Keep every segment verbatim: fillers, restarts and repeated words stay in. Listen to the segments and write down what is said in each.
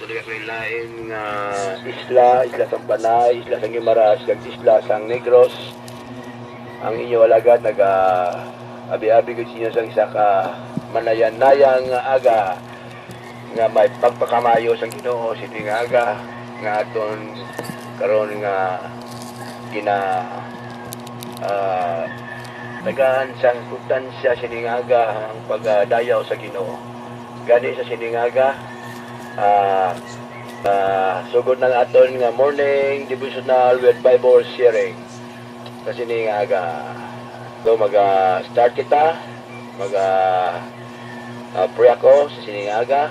Sa nagakalain-lain nga isla, isla sang Panay, isla sang Guimaras, kag isla sang Negros, ang inyo alagad naga-abi-abi gid sa inyo sang isa ka manayan-nayan nga aga nga may pagpakamayo sang Ginoo sini nga aga nga aton karon nga gina ah, tagaan sang importansya sini nga aga ang pagadayaw sa Ginoo. Gani sa sini nga aga, ah, ah, sugod na ang aton nga morning devotional with Bible sharing sa sini nga aga. So, maga-start kita, maga, ah, pray ako sa sini nga aga,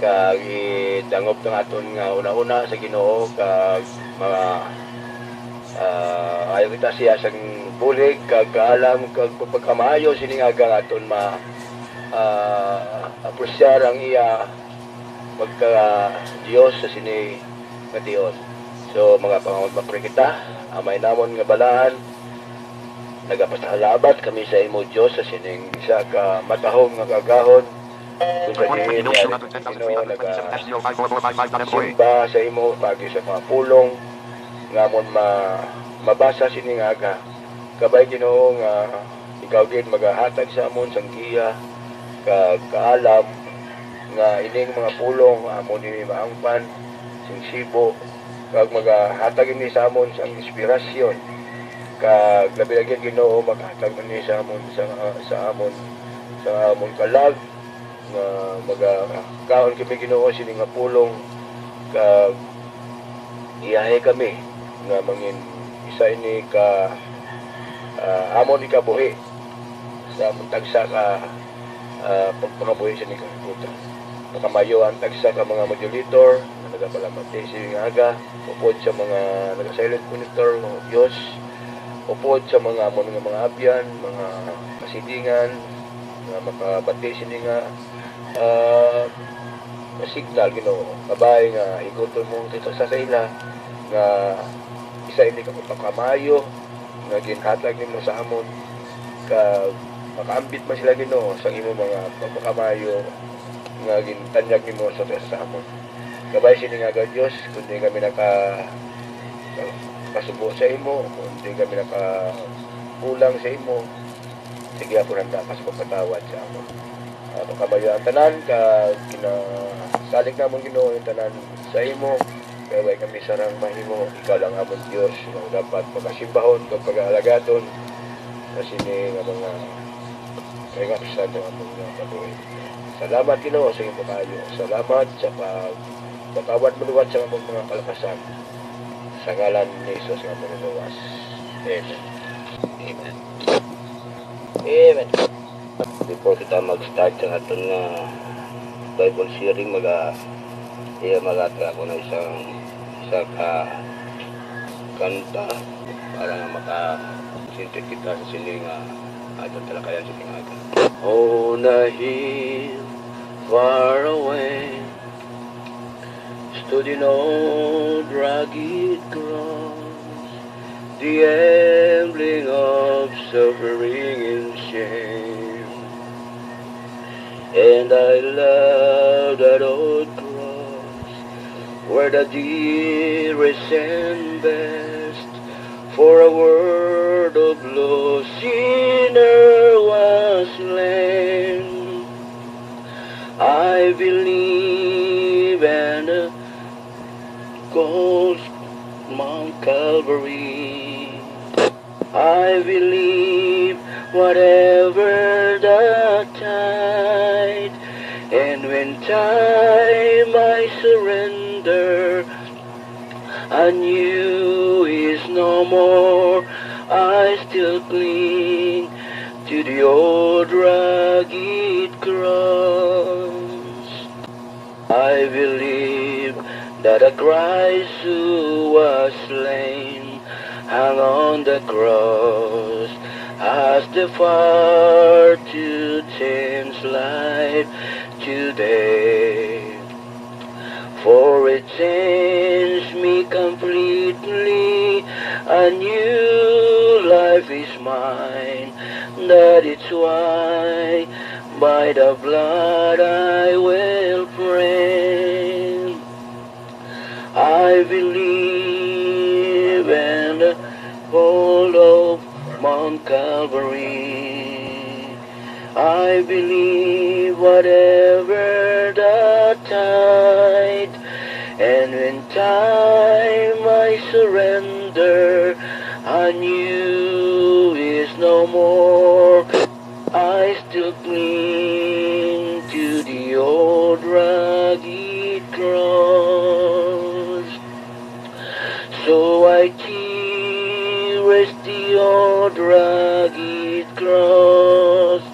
kag idangop ang aton nga una-una sa Ginoo, kag mga, ah, ayo kita siya sang bulig, kag kaalam, kag pagpagkamaayo sini nga aga nga aton ma, ah, apresyar ang iya pagka-Dios sa sini nga tion. So, mga pangaon, mapre kita, Amay namon nga balaan, nagapasalamat kami sa imo, Dios, sa sining isa ka matahom nga kagahon. Kung sa diin niya, Ginoo, nagasimba sa imo pagi sa mga pulong nga amon ma-, mabasa sini nga aga. Kabay, Ginoo, nga ikaw gid magahatag sa amon sang giya kag kaalam nga ining mga pulong amon ini maangpan sing sibo, kag magahatag ini sa amon sang inspirasyon, kag labi na gid, Ginoo, maghatag man ini sa amon, sa, sa amon, sa amon kalag, nga magakaon kami, Ginoo, sini nga pulong, kag iyahay kami nga mangin isa ini ka, ah, amon ikabuhi sa amon tagsa ka, ah, pagpangabuhi sa ining kalibutan. Pakamayo ang tagsa ka mga modulator nga nagapalabati sa ining aga, upod sa mga naga-silent monitor, O Dios, upod sa mga amon nga mga abyan, mga kasilingan, nga makabati sini nga, ah, nga signal, Ginoo. Kabay nga higuton mo ang kita sa, sa ila nga isa ini ka pagpakamayo nga ginhatag nimo sa amon, kag makaambit man sila, Ginoo, sang imo mga pagpakamayo nga gintanyag nimo sa, sa amon. Kabay sini nga, Dios, kung di kami naka-, nakasubo sa imo, kung di kami nakakulang sa imo, sige, ako nanda ka sa pagpatawad sa amon. Ah, pakamayo ang tanan, kag ginasalig namon, Ginoo, yung tanan sa imo, kay way kami sarang mahimo. Ikaw lang amon Dios, nga dapat pagasimbahon kag pag-aalagadon sa sini nga mga kaingapsan sa amon nga kabuhi. Salamat, Ginoo, sa imo kaayo. Salamat sa pagpatawad mo liwat sa amon mga kalakasan. Sa ngalan ni Jesus nga Manlulowas. Amen. Amen. Amen. Before kita mag-start sa aton nga Bible sharing, maga-, iya, maghatag ako na isang, isa ka kanta para nga maka-concentrate kita sa sini nga aton talakayan sa tingaga. On a hill far away, stood an old rugged cross, the emblem of suffering and shame. And I love that old cross, where the dearest and best for a world of lost sinner was slain. I believe in the calls Mount Calvary. I believe whatever the tide, and when time I surrender, and you is no more, I still cling to the old rugged cross. I believe that a Christ who was slain, hung on the cross, has the power to change life today. For it changed me completely, a new life is mine. That is why by the blood I will pray. I believe in the whole of Mount Calvary. I believe whatever the tide, and when time I surrender, I knew is no more. I still cling to the old rugged cross. So I cherish the old rugged cross,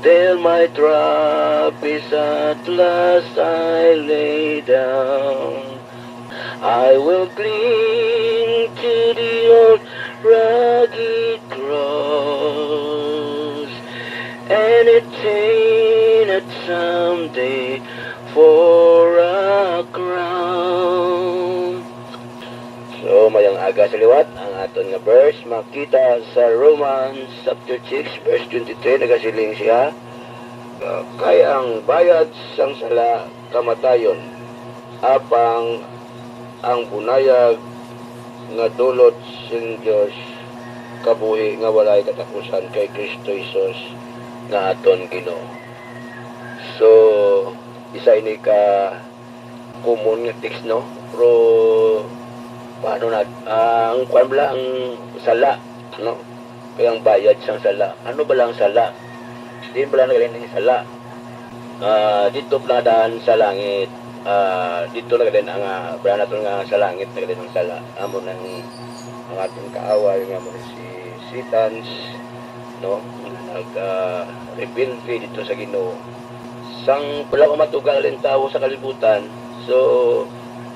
till my trap is at last I lay down. I will cling to the old rugged cross, and attain it someday for a crown. So, mayong aga sa liwat, ang aton nga verse makita sa Romans chapter six, verse twenty-three, nagasiling siya, "Kay ang bayad sang sala kamatayon, apang ang bunayag nga dulot sing Dios kabuhi nga walay katapusan kay Cristo Jesus nga aton Ginoo." So, isa ini ka common nga text, no? Pero, paano na, ah, ang kwan bala, ang sala, no? Kaya ang bayad sang sala. Ano bala ang sala? Diin bala nagaling ang sala? Ah, dito pala daan sa langit. Ah, dito nagaling ang, ah, bala naton nga sa langit nagaling ang sala. Amo nang ang aton kaaway nga mo si Satan, no? Nag, ah, rebelde dito sa Ginoo. Sang wala pa matuga ang tawo sa kalibutan, so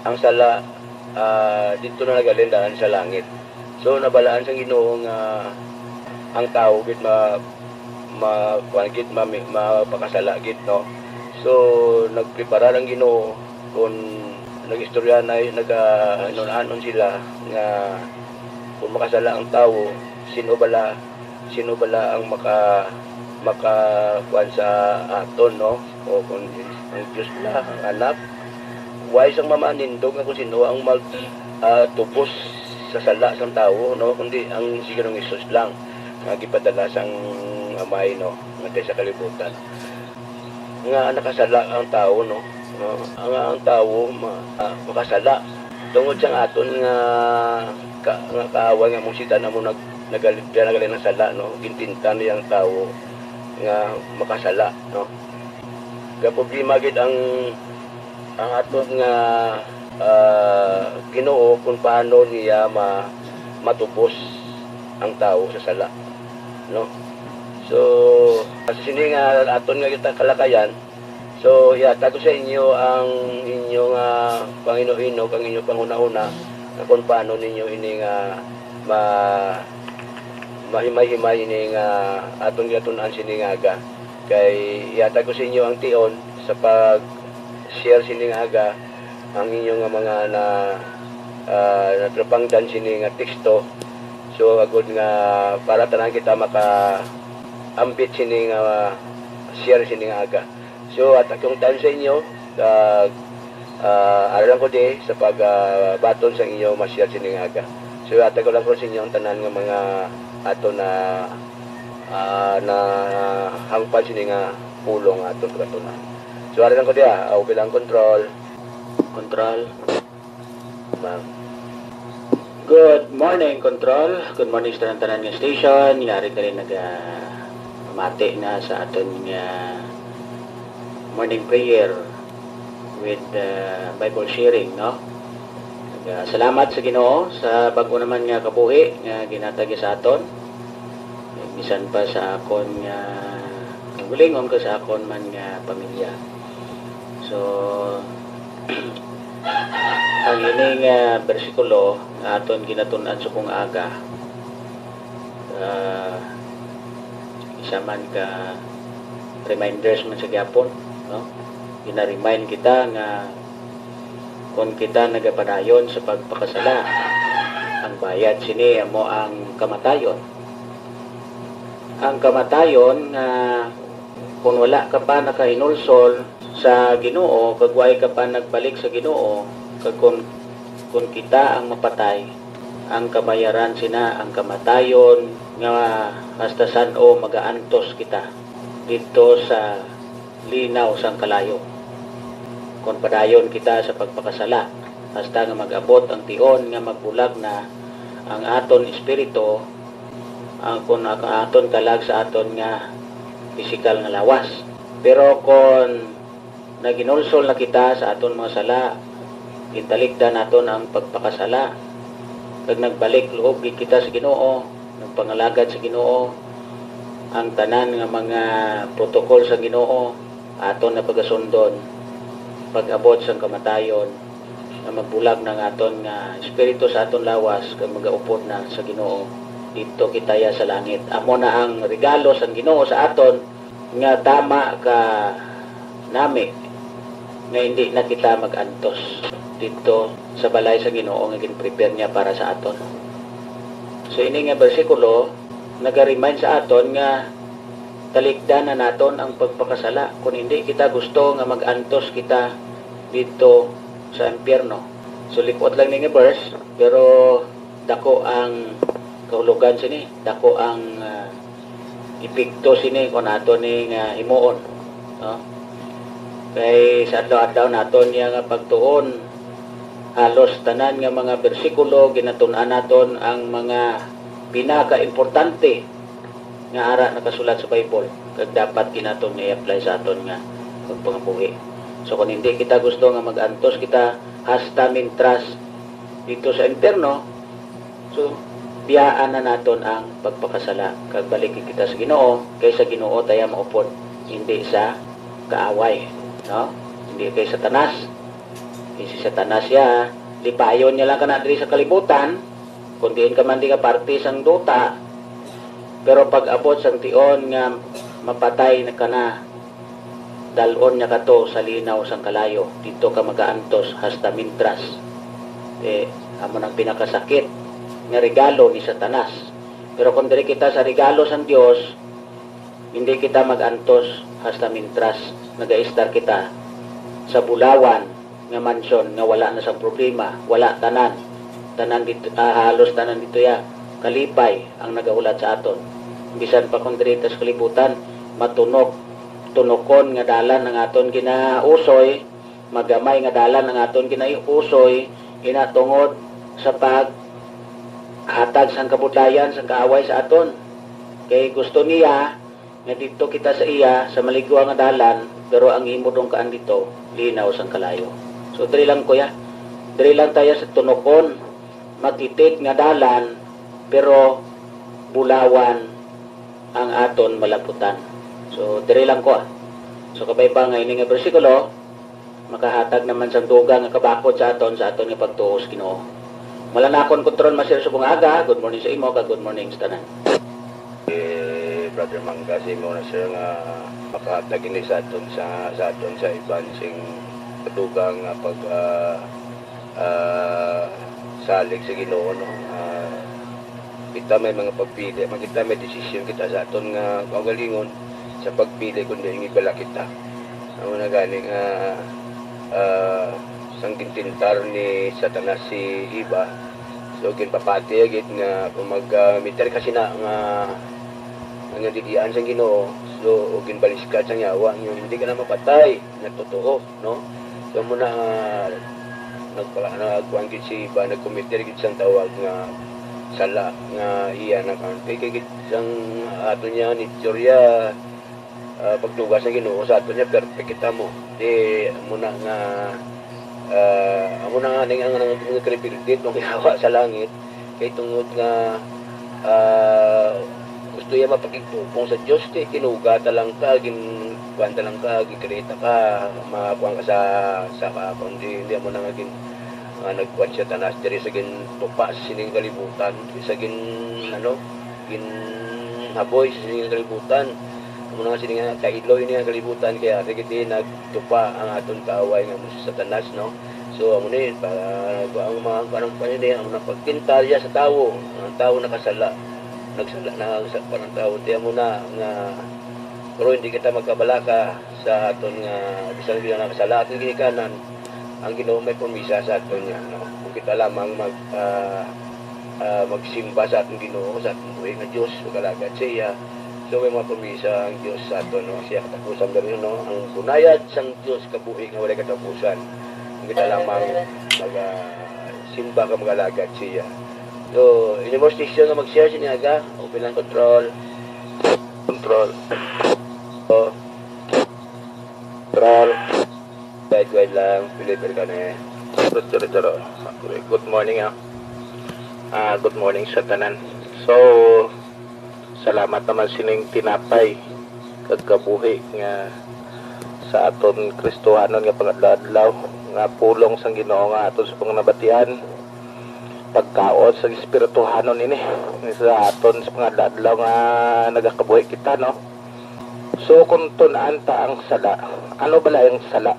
ang sala, ah, dito na nagaling daan sa langit. So nabalaan sang Ginoo nga ang tawo gid ma, ma, kuwan gid, ma, mapakasala gid, no? So nagpreparar ang Ginoo kung nag-istorya na, nag, ah, anon-anon sila nga kung makasala ang tawo, sino bala, sino bala ang maka, maka, kuwan sa aton, no? O kung ang Dios bala, ang Anak, why sang mamanindog nga kung sino ang mag, ah, tubos sa sala sang tawo, no? Kundi ang si Ginoong Jesus lang nga gipadala sang Amay, no? Nga sa kalibutan. Nga nakasala ang tawo, no? No? Nga ang tawo ma-, ah, makasala tungod sang aton nga ka-, nga kaaway nga mong Satan amo nag-, nagal-, nagalin ang sala, no? Gintinta niya ang tawo nga makasala, no? Ga problema gid ang, ang aton nga, ah, Ginoo kung paano niya ma-, matubos ang tawo sa sala, no? So, sa sini nga aton nga kita kalakayan, so, ihatag ko sa inyo ang inyo nga pangino-ino, ang inyo panghunahuna, nga kung paano ninyo ini nga ma-, mahimay-himay ini nga aton ginatun-an sini nga aga. Kay ihatag ko sa inyo ang tion sa pag-share sini nga aga, ang inyo nga mga na, ah, natrapangdan sini nga teksto. So, agud nga para tanan kita maka-ambit sini nga share sini nga aga. So, at akong tan sa inyo, kag, ah, ara lang ko di sa pag, ah, baton sa inyo ma-share sini nga aga. So, hatag ko lang ko sa inyo ang tanan nga mga ato na, ah, na hangpan sini nga pulong nga aton pagatunan. So, ara lang ko di, ah, okay lang, control. Control. Ma'am. Good morning, Control. Good morning sa tanan-tanan nga station. Yari ka rin naga-, mati na sa aton nga morning prayer with, uh, Bible sharing, no? Naga-, salamat sa Ginoo sa bag-o naman nga kabuhi nga ginatag niya sa aton. Bisan pa sa akon nga kaugalingon kag sa akon man nga pamilya. So, ang ini nga bersikulo nga aton ginatun-an subong aga, ah, isa man ka reminders man sa gyapon, no? Gina-remind kita nga kon kita nagapadayon sa pagpakasala, ang bayad sini amo ang kamatayon. Ang kamatayon nga kon wala ka pa nakahinulsol sa Ginoo, kag way ka pa nagbalik sa Ginoo, kag kon Kon kita ang mapatay, ang kabayaran sina ang kamatayon, nga hasta san-o magaantos kita didto sa linaw sang kalayo. Kon padayon kita sa pagpakasala, hasta nga mag-abot ang tion nga magbulag na ang aton espiritu, ang, kon ang aton kalag sa aton nga pisikal nga lawas. Pero kon naginulsol na kita sa aton mga sala, gintalikdan naton ang pagpakasala, kag nagbalik loob gid kita sa Ginoo, nagpangalagad sa Ginoo, ang tanan nga mga protokol sa Ginoo aton na pagasundon, pag-abot sang kamatayon, nga magbulag na ang aton nga espiritu sa aton lawas kag magaupod na sa Ginoo. Didto kita ya sa langit. Amo na ang regalo sang Ginoo sa aton, nga tama ka nami nga hindi na kita mag-antos didto sa balay sa Ginoo nga gin-prepare niya para sa aton. So, ini nga bersikulo nag-remind sa aton nga talikdan na naton ang pagpakasala, kon hindi kita gusto nga mag-antos kita didto sa impyerno. So, lip-ot lang ni nga verse, pero dako ang kahulogan sini, dako ang, ah, epekto sini kon ato ni nga himuon, no? Kay sa adlaw-adlaw naton niya nga pagtuon, halos tanan nga mga bersikulo ginatun-an naton ang mga pinakaimportante nga ara nakasulat sa Bible, kag dapat gid naton nga i-apply sa aton nga pagpangabuhi. So, kung hindi kita gusto nga mag-antos kita hasta mintras dito sa impyerno, so, biyaan na naton ang pagpakasala, kag balik kita sa Ginoo, kay sa Ginoo ta ya maupod, hindi sa kaaway, no? Hindi kay Satanas. Kay si Satanas ya, lipayon niya lang kana diri sa kalibutan, kung diin ka man di nga parte sang duta, pero pag-abot sang tion nga mapatay na kana, dal-on niya kato sa linaw sang kalayo, didto ka magaantos hasta mintras. Eh, amo nang pinakasakit nga regalo ni Satanas. Pero kung diri kita sa regalo sang Dios, hindi kita mag-antos hasta mintras nagaistar kita sa bulawan nga mansyon nga wala na sang problema, wala tanan. Tanan dito, ah, halos tanan dito ya, kalipay ang nagahulat sa aton. Bisan pa kung diri ta sa kalibutan, matunok, tunokon nga dalan ang aton ginausoy, magamay nga dalan ang aton ginausoy, ina tungod sa paghatag sang kabudlayan sang kaaway sa aton. Kay gusto niya nga didto kita sa iya sa maligwa nga dalan, pero ang imo dungkaan dito, linaw sang kalayo. So, diri lang, kuya. Diri lang tayo sa tunokon, matitik nga dalan, pero bulawan ang aton malaputan. So, diri lang ko, ah. So, kabay pa nga ini nga bersikulo, makahatag naman sang dugang nga kabakod sa aton, sa aton nga pagtuo sa Ginoo. Malanakon ko, Tron Masir, subong aga. Good morning sa imo, kag good morning sa tanan. Eh, Brother Mangga, sa imo na, sir, nga makahatag ini sa aton, sa, sa aton, sa iban sing dugang nga pag, ah, ah, salig sa Ginoo, no? Ah, kita may mga pagpili, man kita may desisyon kita sa aton nga kaugalingon sa pagpili kung diin ibala kita. Amo na gani nga, ah, sang gintintar ni Satanas si Eva, so ginpapati gid nga kung mag, ah, meter ka sina nga, nga didian sang Ginoo, so, o ginbaliskat sang yawa, nga hindi ka na mapatay, nga totoo, no? So, amo na nga nagpala-, nagkuan gid si Eva, nagkomiter gid sang tawag nga sala nga iya na kay, kay gid sang ato niya ni teorya, ah, pagtuga sa Ginoo sa ato niya, perfect kita mo. Di, amo na nga, ah, amo na nga ning ang, ang, ang credibility tong yawa sa langit. Kay tungod nga, ah, gusto iya mapakigtubong sa Dios, kay tinuga ta lang ka, gin-, kuwan ta lang ka, gin-create ka, makuwan ka sa, sa ka, kundi hindi, amo na nga gin-, nga nagkuwan si Satanas diri sa gintupa sa sining kalibutan, sa gin-, ano, ginhaboy sa sining kalibutan. Amo na nga sini nga kailoy niya kalibutan, kaya ari gid nagtupa ang aton kaaway nga amo si Satanas, no? So, amo ni, pa, ang mga, ang, ano pa ni, amo na pagtintarya sa tawo. Ang tawo nakasala. Nagsala na sa parang tawo. Tiyan mo na nga, pero hindi kita magkabalaka sa aton nga, bisan sila nakasala, aton ginikanan. Ang Ginoo may promisa sa aton niya, no? Kung kita lamang mag, ah, ah, magsimba sa aton Ginoo, sa aton buhi nga Dios, mag-alagad sa iya, so may mga promisa ang Dios sa aton, no? Siya katapusan diri, no? Ang bunayad sang Dios kabuhi nga walay katapusan. Kung kita lamang mag, ah, simba ka mag-alagad sa iya. So, inyo mo station nga mag-share sa niya, ga? Open lang control. Control. Oh. Control. Guide, guide lang, Felipe Arcane. Charo, charo, charo. Okay, good morning, ah. Ah, good morning sa tanan. So, salamat naman sining tinapay kag kabuhi nga sa aton Kristohanon nga pangadlaw-adlaw nga pulong sang Ginoo nga aton sa pangnabatian, pagkaon sa espirituhanon ini sa aton sa pangadlaw-adlaw nga nagakabuhi kita, no? So, kung tun-an ta ang sala, ano bala ang sala?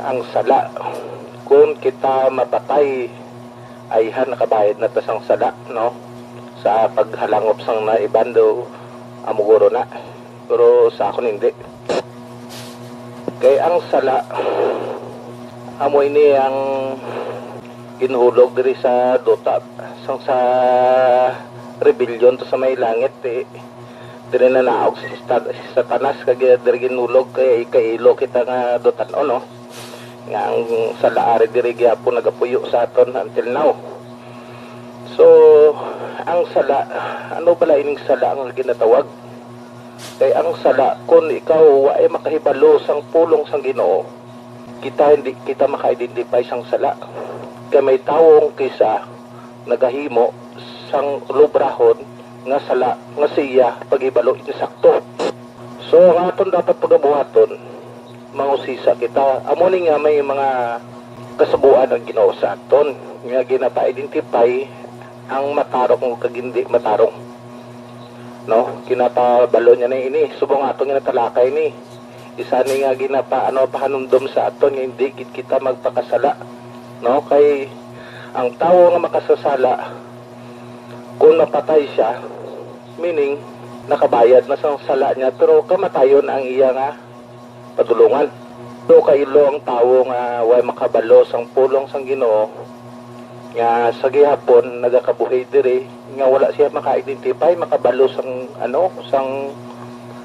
Ang sala, kung kita mapatay, ayhan, nakabayad na ta sang sala, no? Sa paghalangop sang naiban daw, amo guro na. Pero sa akon, hindi. Kay ang sala, amo ini ang ginhulog diri sa duta, sang sa rebellion to sa may langit, eh. Diri na naog si Sat-, si Satanas, kag diri ginhulog, kay kailo kita nga dutan-on, no? Nga ang sala ari diri gyapon nagapuyo sa aton until now. So, ang sala, ano bala ining sala nga ginatawag? Kay ang sala, kun ikaw wa ay makahibalo sang pulong sang Ginoo, kita hindi kita maka-identify sang sala. Kay may tawong kisa nagahimo sang lubrahon nga sala nga siya paghibalo insakto. So, ang aton dapat pagabuhaton, mangusisa kita. Amo ni nga may mga kasugoan ang Ginoo sa aton nga ginapa-identify ang matarong kag hindi matarong. No, ginapabalo niya na ini. Subong aton nga natalakay ni. Isa ni nga ginapa-, ano, pahanumdom sa aton nga hindi gid kita magpakasala. No, kay ang tawo nga makasasala, kung mapatay siya, meaning, nakabayad na sang sala niya, pero kamatayon ang iya nga padulungan. Pero kailo ang tawo nga way makabalo sang pulong sang Ginoo, nga sa gihapon nagakabuhi diri, nga wala siya maka-identify, makabalo sang, ano, sang,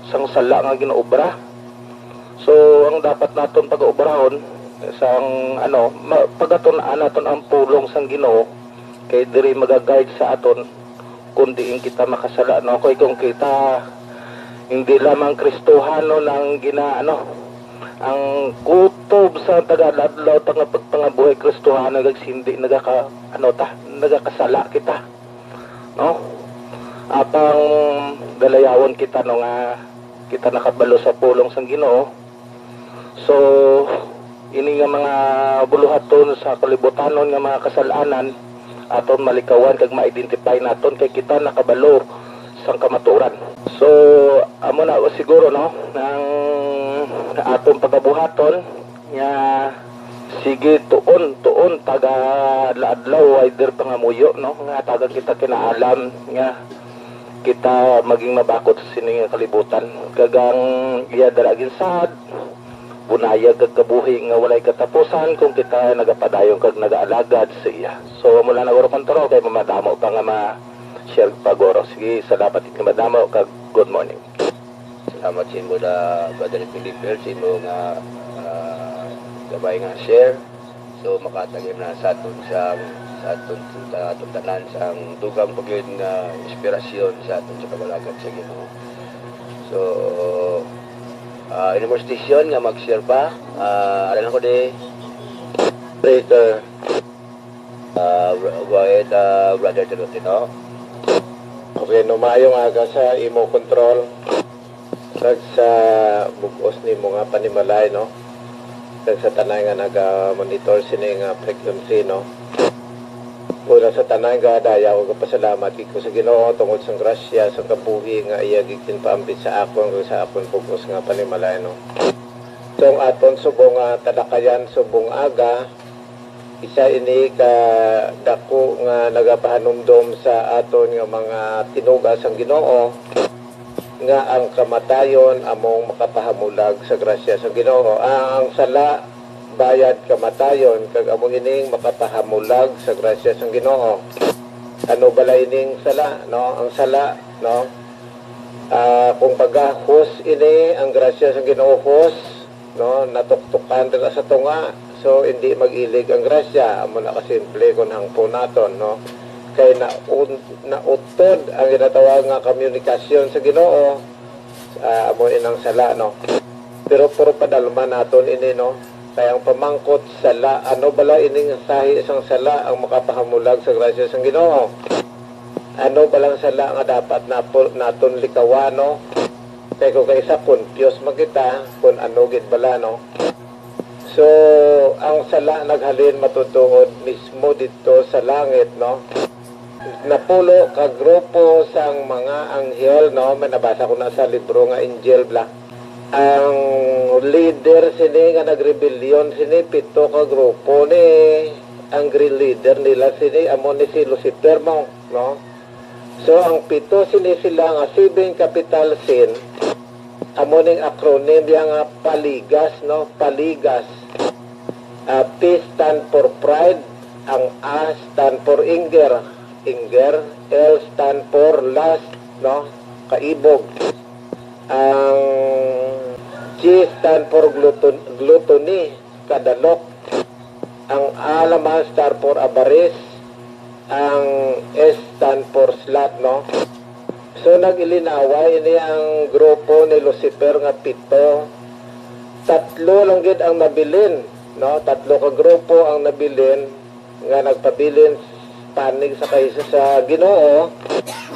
sang sala nga ginaobra. So, ang dapat naton pag-obrahon sang, ano, ma-, pagatun-an naton ang pulong sang Ginoo, kay diri maga-guide sa aton kung diin kita makasala, no? Kay kung kita, hindi lamang Kristohanon ang gina-, ano, ang kutob sa taga-adlaw ta nga pagpangabuhi Kristohanon, kag hindi nagaka-, ano ta, nagakasala kita, no? Apang dalayawon kita, no, nga kita nakabalo sa pulong sang Ginoo. So, ini nga mga buluhaton sa kalibutanon nga mga kasal-anan, aton malikawan kag ma-identify naton kay kita nakabalo sang kamatuoran. So, amo na siguro, no, ang aton pagabuhaton nga sige tuon, tuon taga adlaw-adlaw, way der pangamuyo, no, nga taga kita kinaalam nga kita maging mabakod sa sini nga kalibutan. Kag ang iya dara ginsaad, bunaya kag kabuhi nga walay katapusan kung kita nagapadayon kag nagaalagad sa iya. So, amo lang na guro, Kontrol, kay mamadamo pa nga ma-share pa, guro. Sige, salamat nga madamo, kag good morning. Salamat sa imo na, Brother Felipe, sa imo nga, ah, gabay nga share. So, makatagim na sa aton sa, sa aton, sa aton tanan sang dugang pa gyud nga inspirasyon sa aton sa pag-alagad sa Ginoo. So, ah, any more station nga mag-share pa? Ah, alam ko di. Breaker. Ah, go ahead, ah, Brother Tolentino. Okay, no, maayong aga sa imo, Kontrol, kag sa bug-os nimo nga panimalay, no? Kag sa tanan nga naga-monitor sini nga frequency, no? Una sa tanan, gadayaw ko gapasalamat gid ko sa Ginoo tungod sang grasya, sang kabuhi nga iya gid ginpaambit sa akon kag sa akon bug-os nga panimalay, no? Itong aton subong nga talakayan, subong aga, isa ini ka dako nga nagapahanumdom sa aton nga mga tinuga sang Ginoo, nga ang kamatayon among makapahamulag sa grasya sang Ginoo. Ang, ang sala, bayad kamatayon, kag amo ining makapahamulag sa grasya sang Ginoo. Ano bala ining sala, no? Ang sala, no? Ah, kung pagahos ini, ang grasya sang Ginoo hos, no? Natuktukan dira sa tunga. So, hindi mag-ilig ang grasya. Amo na kasimple kung hangpon naton, no? Kay naun-, nautod ang ginatawag nga komunikasyon sa Ginoo. Ah, amo inang sala, no? Pero puro padalman naton ini, no? Kay ang pamangkot, sala, ano bala ining sahi sang sala ang makapahamulag sa grasya sang Ginoo? Ano balang sala nga dapat napo-, naton likawan, no? Kay kung kaisa, confused man kita kung ano gid bala, no? So, ang sala naghalin matutuod mismo didto sa langit, no? Napulo ka grupo sang mga anghel, no? May nabasa ko na sa libro nga Angel bala. Ang leader sini nga nagrebelyon sini, pito ka grupo ni, ang gre-, leader nila sini amo ni si Lucifer mo, no? So, ang pito sini sila nga seven capital sin, amo ning acronym niya nga paligas, no? Paligas. Ah, P stand for pride, ang A stand for anger, anger, L stand for lust, no? Kaibog. Ang G stand for gluton-, gluttony, kadalok. Ang A naman stand for avarice, ang S stand for sloth, no? So, nag-ilinaway ini ang grupo ni Lucifer nga pito. Tatlo lang gid ang nabilin, no? Tatlo ka grupo ang nabilin nga nagpabilin panig sa kaiso sa Ginoo.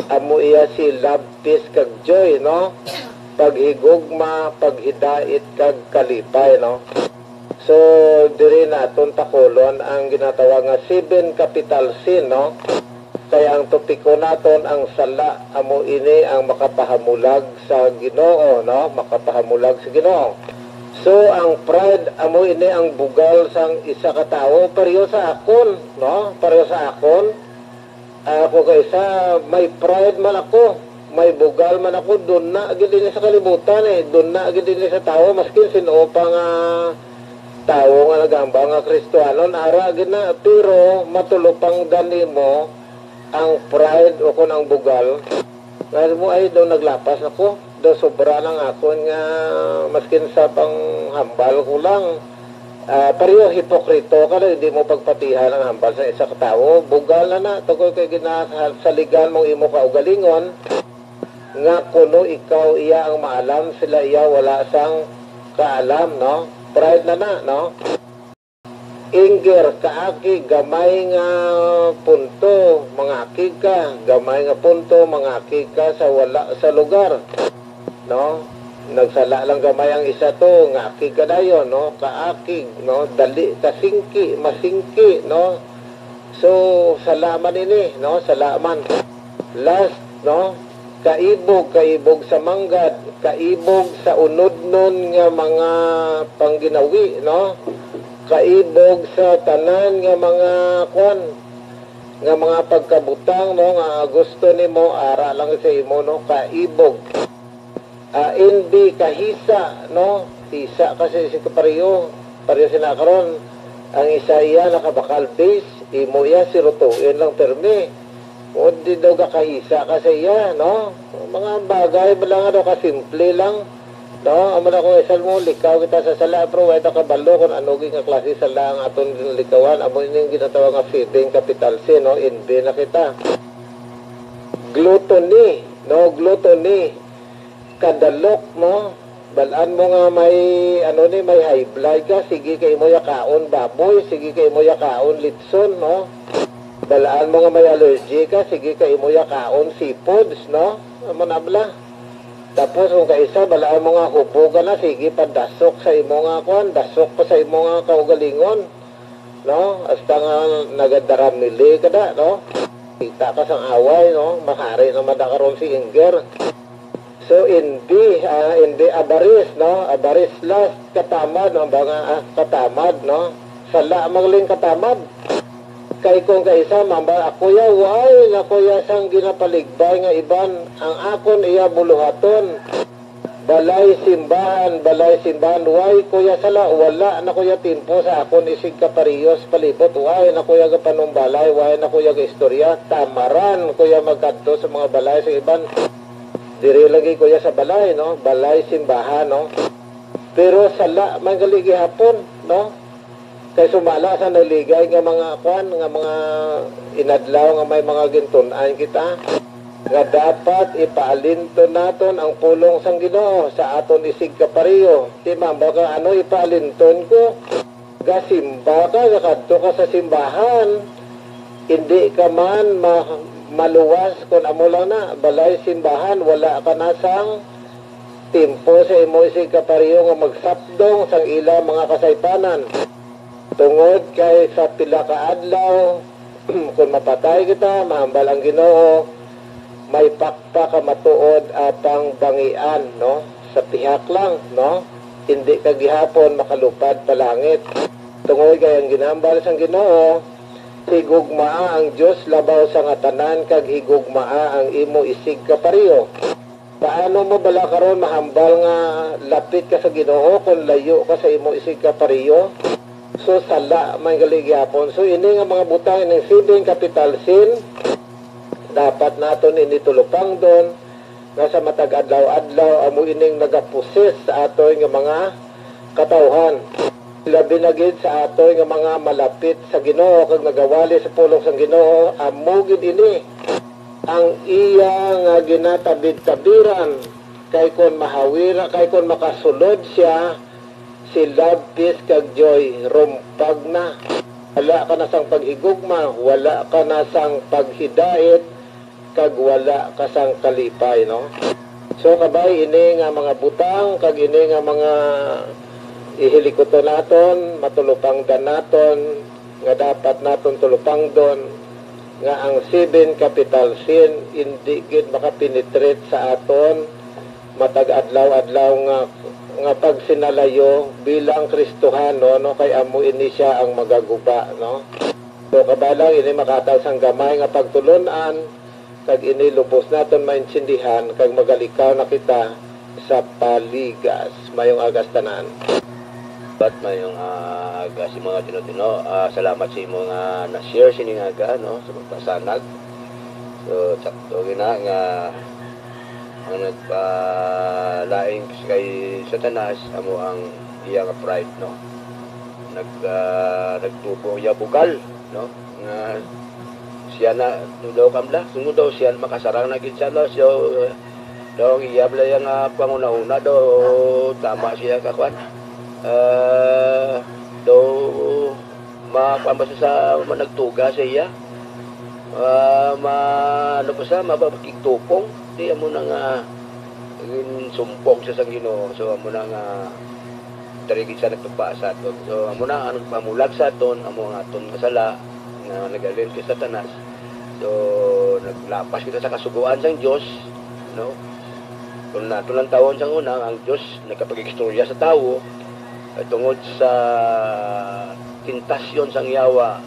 Amo iya si love, peace, kag joy, no? Paghigugma, paghidait, kag kalipay, no? So, diri naton takulon ang ginatawag nga seven capital sin, no? Kay ang topiko naton, ang sala, amo ini ang makapahamulag sa Ginoo, no? Makapahamulag sa Ginoo. So, ang pride, amo ini ang bugal sang isa ka tawo, pareho sa akon, no? Pareho sa akon. Ako kay sa may pride man ako, may bugal man ako, duna gid ini sa kalibutan, eh. Duna gid ini sa tawo, maskin sin-o pa nga tawo nga nagahambal nga Kristiyanon, ara gid na, pero matulupangdan nimo ang pride o kon ang bugal. Nga mo, "Ay, daw naglapas ako." Daw sobra lang akon nga maskin sa panghambal ko lang. Ah, pareho hipokrito ka na, hindi mo pagpatihan ang hambal sa isa ka tawo. Bugal na na, tungkol kay ginasaligan mong imo kaugalingon, nga kuno ikaw iya ang maalam, sila iya wala sang kaalam, no? Pride na na, no? Anger, kaakig, gamay nga punto, mangakig ka. Gamay nga punto, mangakig ka sa wala sa lugar. No? Nagsala lang gamay ang isa to, ngakig ka dayon, no? Kaakig, no? Dali kasingki, masingki, no? So, sala man ini, no? Sala man. Lust, no? Kaibog, kaibog sa manggad, kaibog sa unodnon nga mga pangginawi, no? Kaibog sa tanan nga mga kwan, nga mga pagkabutang, no, nga gusto nimo, ara lang sa imo, no, kaibog. Ah, envy, kahisa, no, hisa ka sa isi ka pareho, pareho sina karon. Ang isa iya nakabakal base, imo iya sirutuin lang permi. O di daw gakahisa ka sa iya, no? Mga bagay ba lang, ano, kasimple lang. No, amo na kung isan mo, likaw kita sa sala, pero way ta kabalo kung ano gid nga klase sala ang aton ginalikawan. Amo ini ang ginatawag nga seven capital sin, no? Envy na kita. Gluttony, no? Gluttony. Kadalok, no? Balaan mo nga may, ano ni, may high blood ka, sige kay imo yakaon baboy, sige kay imo yakaon litson, no? Balaan mo nga may allergy ka, sige kay imo yakaon seafoods, no? Amo na bala. Tapos kung kaisa, balaan mo nga hubog ka na, sige, padasok sa imo nga kuan, dasok pa sa imo nga kaugalingon, no? Hasta nga nagadaramili ka na, no? Kita ka sang away, no? Mahari naman na karon si anger. So, envy, ah, envy, avarice, no? Avarice, lust, katamad, no? Mga, ah, katamad, no? Sala, magaling katamad. Kay kung kaisa, mambal, "Ako ya, way, nako ya sang ginapaligbay nga iban, ang akon iya buluhaton." Balay simbahan, balay simbahan. Why, Kuya Sala? Wala na, Kuya, timpo sa akon isig ka pariyo sa palibot. Why na, Kuya, gapanumbalay? Why na, Kuya, gaistorya? Tamaran, Kuya, magkadto sa mga balay sa iban. Diri lagi, Kuya, sa balay, no? Balay simbahan, no? Pero sala man gali gihapon, no? Kay sumala sa naligay nga mga kwan, nga mga inadlaw nga may mga gintun-an kita, nga dapat ipaalinton naton ang pulong sang Ginoo sa aton isig ka pariyo. Di man ba ka ano ipaalinton ko? Gasimba ka, gakadto ka sa simbahan. Hindi ka man ma-, maluwas kun amo lang na, balay simbahan, wala ka na sang timpo sa imo isig ka pariyo nga magsapdong sang ila mga kasaypanan. Tungod kay sa pila ka adlaw, kung mapatay kita, mahambal ang Ginoo, may pakpak ka matuod atang bangian, no? Sa pihak lang, no? Hindi ka gihapon makalupad pa langit. Tungod kay ang ginambal sang Ginoo, higugmaa ang Dios labaw sa nga tanan, kag higugmaa ang imo isig ka pariyo. Paano mo bala karon mahambal nga lapit ka sa Ginoo kon layo ka sa imo isig ka pariyo? So, sala man gali gyapon. So, ini nga mga butang, ining seven capital sin, dapat naton ini tulupangdon, nga sa matag adlaw-adlaw amo ining nagaposes sa aton nga mga katawhan. Labi na gid sa aton nga mga malapit sa Ginoo kag nagawali sa pulong sang Ginoo, amo gid ini ang iya nga ginatabid-tabiran, kay kon mahawira, kay kon makasulod sia, si love, peace, kag joy, rumpag na. Wala ka na sang paghigugma, wala ka na sang paghidait, kag wala ka sang kalipay, no? So, kabay ini nga mga butang, kag ini nga mga ihilikuton naton, matulupangdan naton, nga dapat naton tulupangdon, nga ang seven capital sin indi gid makapenetrate sa aton matag adlaw-adlaw nga, nga pagsinalayo bilang Kristohanon, no? Kay amo ini sia ang magaguba, no? So, kabay lang, ini makahatag sang gamay nga pagtulon-an, kag ini lubos naton maintindihan, kag magalikaw na kita sa paligas. Mayong aga sa tanan. Bat mayong, ah, aga sa mga tino-tino. Ah, salamat sa imo nga na-share sini nga aga, no, sa pagpasanag. So, sakto gina nga ang nagpalain kay Satanas amo ang iya nga pride, no. Nag, ah, nagtubo iya bugal, no, nga siya na, daw kam la, sungod daw siya, makasarang na gid siya, no? So, daw ang iya bala iya nga panghunahuna, daw tama siya ka kwan. Ah, daw ma-, kwan ba siya sa, ma-, nagtuga sa iya? Ah, ma-, ano pa siya, mapakigtupong? Di, amo na nga, ginsumpong siya sa Ginoo. So, amo na nga, diri gid siya nagtupa sa aton. So, amo na ang nagpamulag sa aton, amo ang aton nga sala nga nagahalin kay Satanas. So, naglapas kita sa kasugoan sang Dios, no? Kung nato lang tawon sang una, ang Dios nagkapag-istorya sa tawo, eh, tungod sa tentasyon sang yawa,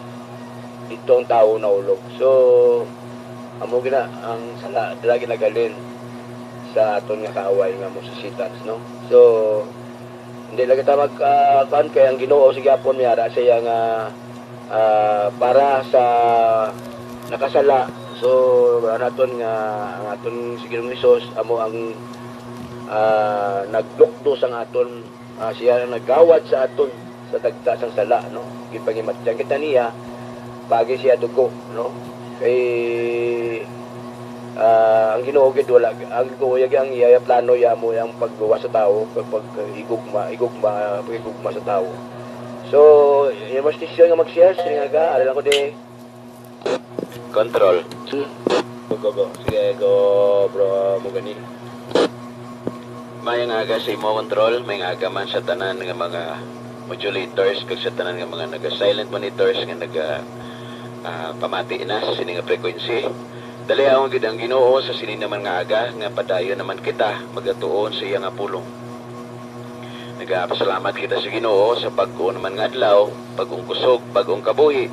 didto ang tawo naulog. So, amo gina ang sala, dira ginagalin sa aton nga kaaway nga mo si Satan, no? So, hindi lang kita mag, ah, kuwan, kay ang Ginoo sa gyapon, may ara siya nga, ah, para sa nakasala. So, naton nga ang aton si Ginoong Hesus amo ang, ah, naglukdo sang aton, ah, siya ang naggawad sa aton sa dagta sang sala, no? Ginpangimatyan kita niya, paagi siya dugo, no? Kay, ah, ang Ginoo gid wala, ang Ginoo yagi ang iya plano ya mo ang pagluwas sa tawo, pag, pag igugma, igugma, pag-igugma sa tawo. So, yung mas decision nga mag-share, sige nga, ara lang ko di. Control. Go, go, go. Sige, go, bro, mo gani. Mayong aga sa imo, Control. Mayong aga man sa tanan nga mga modulators kag sa tanan nga mga naga-silent monitors nga naga, ah, pamati na sa sini nga frequency. Dalihaon gid ang Ginoo sa sini naman nga aga nga padayon naman kita magatuon sa iya nga pulong. Nagapasalamat kita sa Ginoo sa bag-o naman nga adlaw, bag-ong kusog, bag-ong kabuhi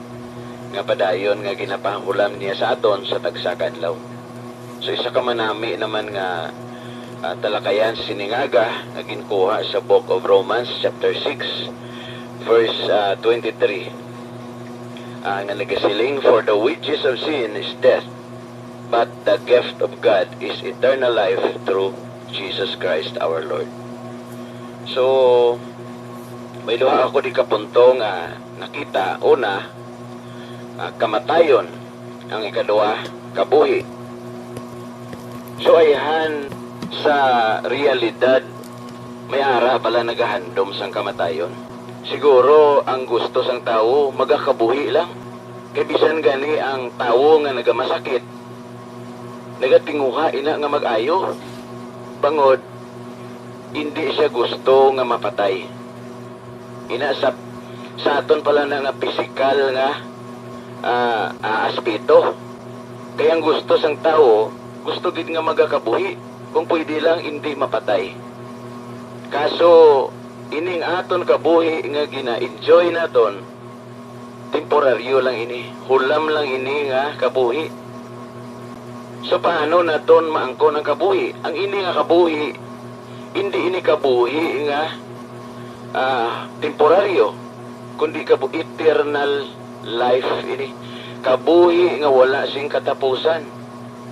nga padayon nga ginapahulam niya sa aton sa tagsa ka adlaw. So, isa ka manami naman nga ah, talakayan sining aga nga ginkuha sa Book of Romans, chapter six, verse, ah, twenty-three, ah, nga nagasiling, "For the wages of sin is death, but the gift of God is eternal life through Jesus Christ our Lord." So, may duha ako di ka punto nga nakita. Una, ah, kamatayon. Ang ikaduha, kabuhi. So, ayhan sa realidad, may ara bala nagahandom sang kamatayon. Siguro, ang gusto sang tawo, magakabuhi lang. Kay bisan gani ang tawo nga nagamasakit, nagatinguha ina nga mag-ayo. Bangod, indi siya gusto nga mapatay. Ina sa, sa aton pala na nga pisikal nga, ah, ah, aspeto. Kay ang gusto sang tawo, gusto gid nga magakabuhi, kung pwede lang indi mapatay. Kaso, ining aton kabuhi nga gina-enjoy naton, temporaryo lang ini, hulam lang ini nga kabuhi. So, paano naton maangkon ang kabuhi? Ang ini nga kabuhi, hindi ini kabuhi nga, ah, temporaryo, kundi kabu-, eternal life ini. Kabuhi nga wala sing katapusan.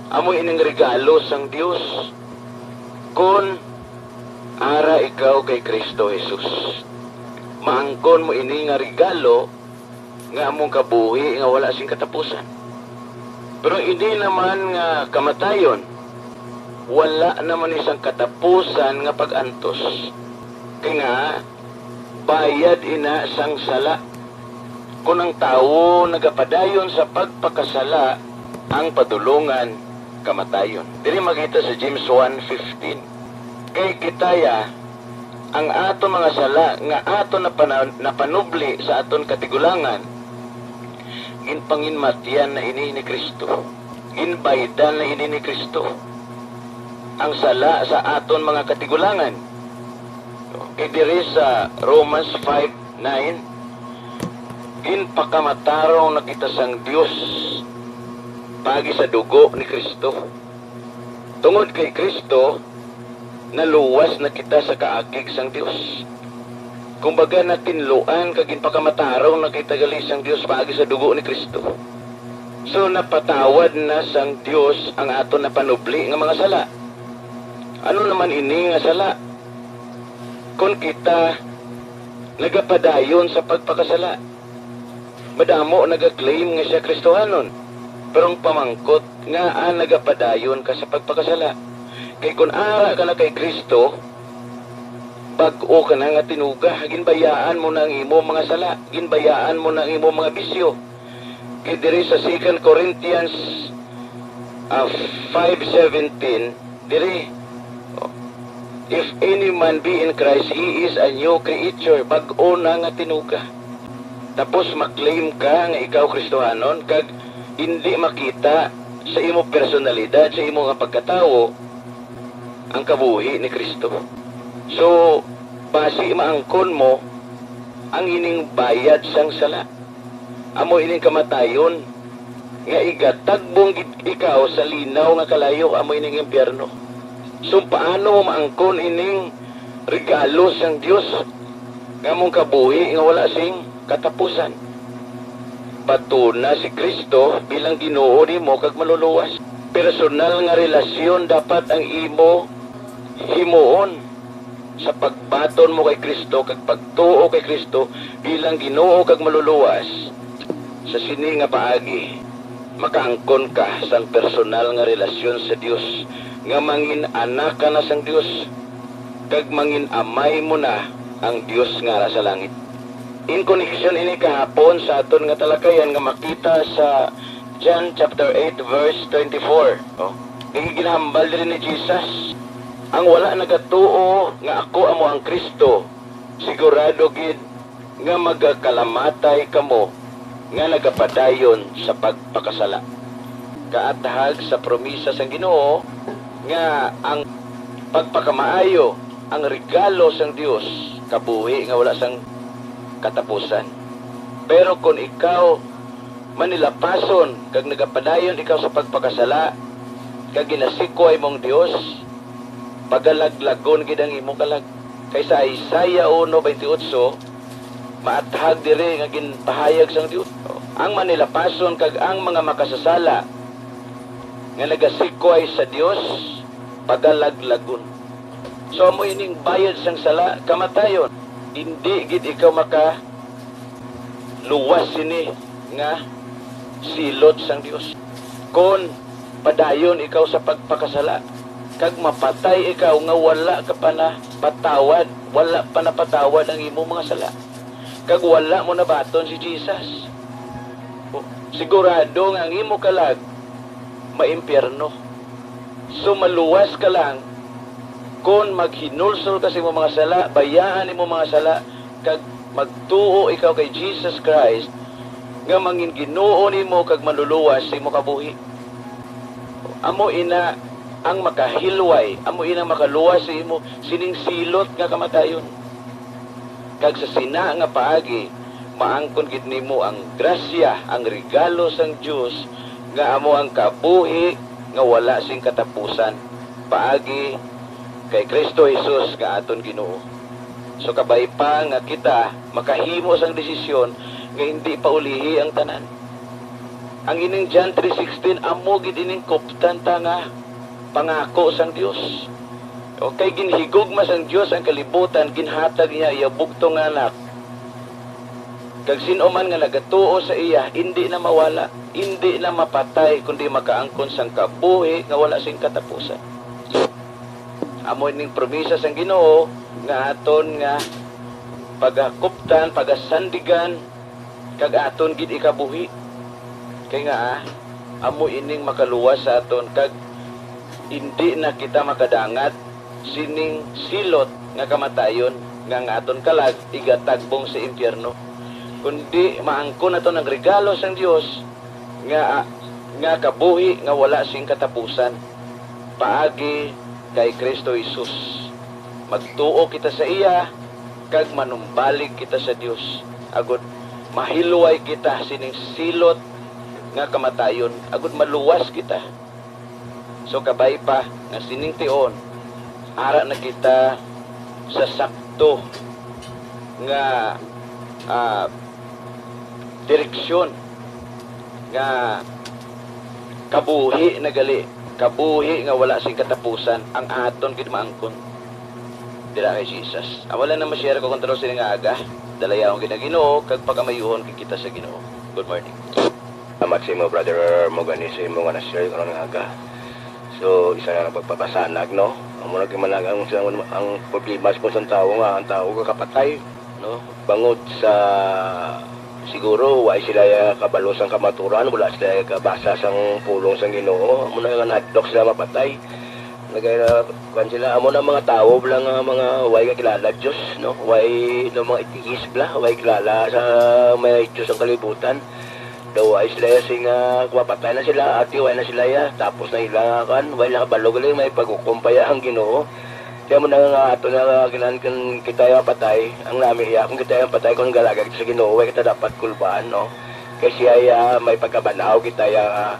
Amo ining regalo sang Dios. Kon ara ikaw kay Cristo Jesus, maangkon mo ini nga regalo nga among kabuhi nga wala sing katapusan. Pero hindi naman nga kamatayon, wala naman isang katapusan nga pag-antos. Kay nga, bayad ina sang sala. Kon ang tawo nagapadayon sa pagpakasala, ang padulongan kamatayon. Diri makita sa James one fifteen. Kay kita ya, ang aton mga sala nga aton napana-, napanubli sa aton katigulangan, ginpanginmatyan na ini ni Cristo. Ginbaydan na ini ni Cristo. Ang sala sa aton mga katigulangan. Kay diri sa Romans five nine, ginpakamatarong na kita sang Dios paagi sa dugo ni Cristo. Tungod kay Cristo, naluwas na kita sa kaakig sang Dios. Kumbaga, natinluan kag ginpakamatarong na kita gali sang Dios paagi sa dugo ni Cristo. So, napatawad na sang Dios ang aton napanubli nga mga sala. Ano naman ini nga sala? Kon kita nagapadayon sa pagpakasala, madamo naga-claim nga siya Kristohanon. Pero ang pamangkot, ngaa nagapadayon ka sa pagpakasala? Kay kon ara ka na kay Cristo, bag-o ka na nga tinuga. Ginbayaan mo na ang imo mga sala. Ginbayaan mo na ang imo mga bisyo. Kay diri sa Second Corinthians, ah, five seventeen, diri, "If any man be in Christ, he is a new creature." Bag-o na nga tinuga. Tapos ma-claim ka nga ikaw Kristohanon, kag indi makita sa imo personalidad, sa imo nga pagkatawo, ang kabuhi ni Cristo. So, basi maangkon mo ang ining bayad sang sala. Amo ining kamatayon nga igatagbong gid ikaw sa linaw nga kalayo, amo ining impyerno. So, paano mo maangkon ining regalo sang Dios nga among kabuhi nga wala sing katapusan? Batuna si Cristo bilang Ginoo nimo kag Manluluwas. Personal nga relasyon dapat ang imo himuon sa pagbaton mo kay Cristo kag pagtuo kay Cristo bilang Ginoo kag Manluluwas. Sa sini nga paagi, makaangkon ka sang personal nga relasyon sa Dios, nga mangin-anak ka na sang Dios, kag mangin-amay mo na ang Dios nga ara sa langit. In connection ini kahapon sa aton nga talakayan nga makita sa John chapter eight, verse twenty-four, no? Kay ginhambal diri ni Jesus, "Ang wala nagatuo nga ako amo ang Cristo, sigurado gid nga magakalamatay kamo nga nagapadayon sa pagpakasala." Kaathag sa promisa sang Ginoo nga ang pagpakamaayo ang regalo sang Dios, kabuhi nga wala sang katapusan. Pero kon ikaw manilapason kag nagapadayon ikaw sa pagpakasala, kag ginasikway mo ang Dios, pagalaglagon gid ang imo kalag. Kay sa Isaiah uno twenty-eight, maathag diri nga ginpahayag sang Dios, ang manilapason kag ang mga makasasala nga nagasikway sa Dios, pagalaglagon. So, amo ining bayad sang sala, kamatayon. Indi gid ikaw maka luwas sini nga silot sang Dios. Kon padayon ikaw sa pagpakasala, kag mapatay ikaw nga wala ka pa napatawad, wala pa napatawad ang imo mga sala, kag wala mo nabaton si Jesus, sigurado nga ang imo kalag maimpyerno. So, maluwas ka lang kon maghinulsol ka sa imo mga sala, bayaan imo mga sala, kag magtuo ikaw kay Jesus Christ nga mangin Ginoo nimo kag Manluluwas sa imo kabuhi. Amo ina ang makahilway, amo ina ang makaluwas sa imo sining silot nga kamatayon. Kag sa sina nga paagi, maangkon gid nimo ang grasya, ang regalo sang Dios, nga amo ang kabuhi nga wala sing katapusan, paagi kay Cristo Jesus nga aton Ginoo. So, kabay pa nga kita makahimo sang desisyon nga hindi paulihi ang tanan. Ang ining John three sixteen, amo gid ining kuptan ta nga pangako sang Dios. O, kay ginhigugma sang Dios ang kalibutan, ginhatag niya iya bugtong nga Anak. Kag sin-o man nga nagatuo sa iya, indi na mawala, indi na mapatay, kundi makaangkon sang kabuhi nga wala sing katapusan. Amo ining promisa sang Ginoo nga aton nga pagakuptan, pagasandigan, kag aton gid ikabuhi. Kay nga, ah, amo ining makaluwas sa aton, kag indi na kita makadangat sining silot nga kamatayon nga ang aton kalag igatagbong sa impyerno, kundi maangkon naton ang regalo sang Dios nga, nga kabuhi nga wala sing katapusan paagi kay Cristo Jesus. Magtuo kita sa iya, kag manumbalik kita sa Dios, agud mahilway kita sining silot nga kamatayon, agud maluwas kita. So, kabay pa nga sining tion, ara na kita sa sakto nga, ah, direksyon nga kabuhi na gali, kabuhi nga wala sing katapusan ang aton gid maangkon dira kay Jesus. Amo lang na ma-share ko, Kontrol, sini nga aga. Dalayawon gid ang Ginoo, kag pakamayuhon gid kita sa Ginoo. Good morning. Salamat sa imo, Brother Mogani, sa imo nga na-share karon nga aga. So, isa na lang pagpapasanag, no? Amo na gid man ang, ang, ang problema sa tawo nga ang tawo kakapatay, no? Bangod sa, siguro, wa sila kabalo sang kamaturan, wala sila kabasa sang pulong sang Ginoo. Amo na nga nahadlok sila mapatay. Nagay-, kuwan sila, amo na mga tawo bala nga mga way kakilala Dios, no? Way, no, mga atheist bala, way kilala sa may Dios ang kalibutan. Daw way sila ya sing, ah, mapatay na sila, ati way na sila ya, tapos na ila nga kuwan, way na kabalo gali may paghukom pa ya ang Ginoo. Kaya mo na nga ato na, ah, kinan-, kun kita ya patay, ang nami ya, kung kita ya patay, kung galaga kita sa Ginoo, way kita dapat kulbaan, no? Kay siya ya may pagkabanaw kita ya, ah,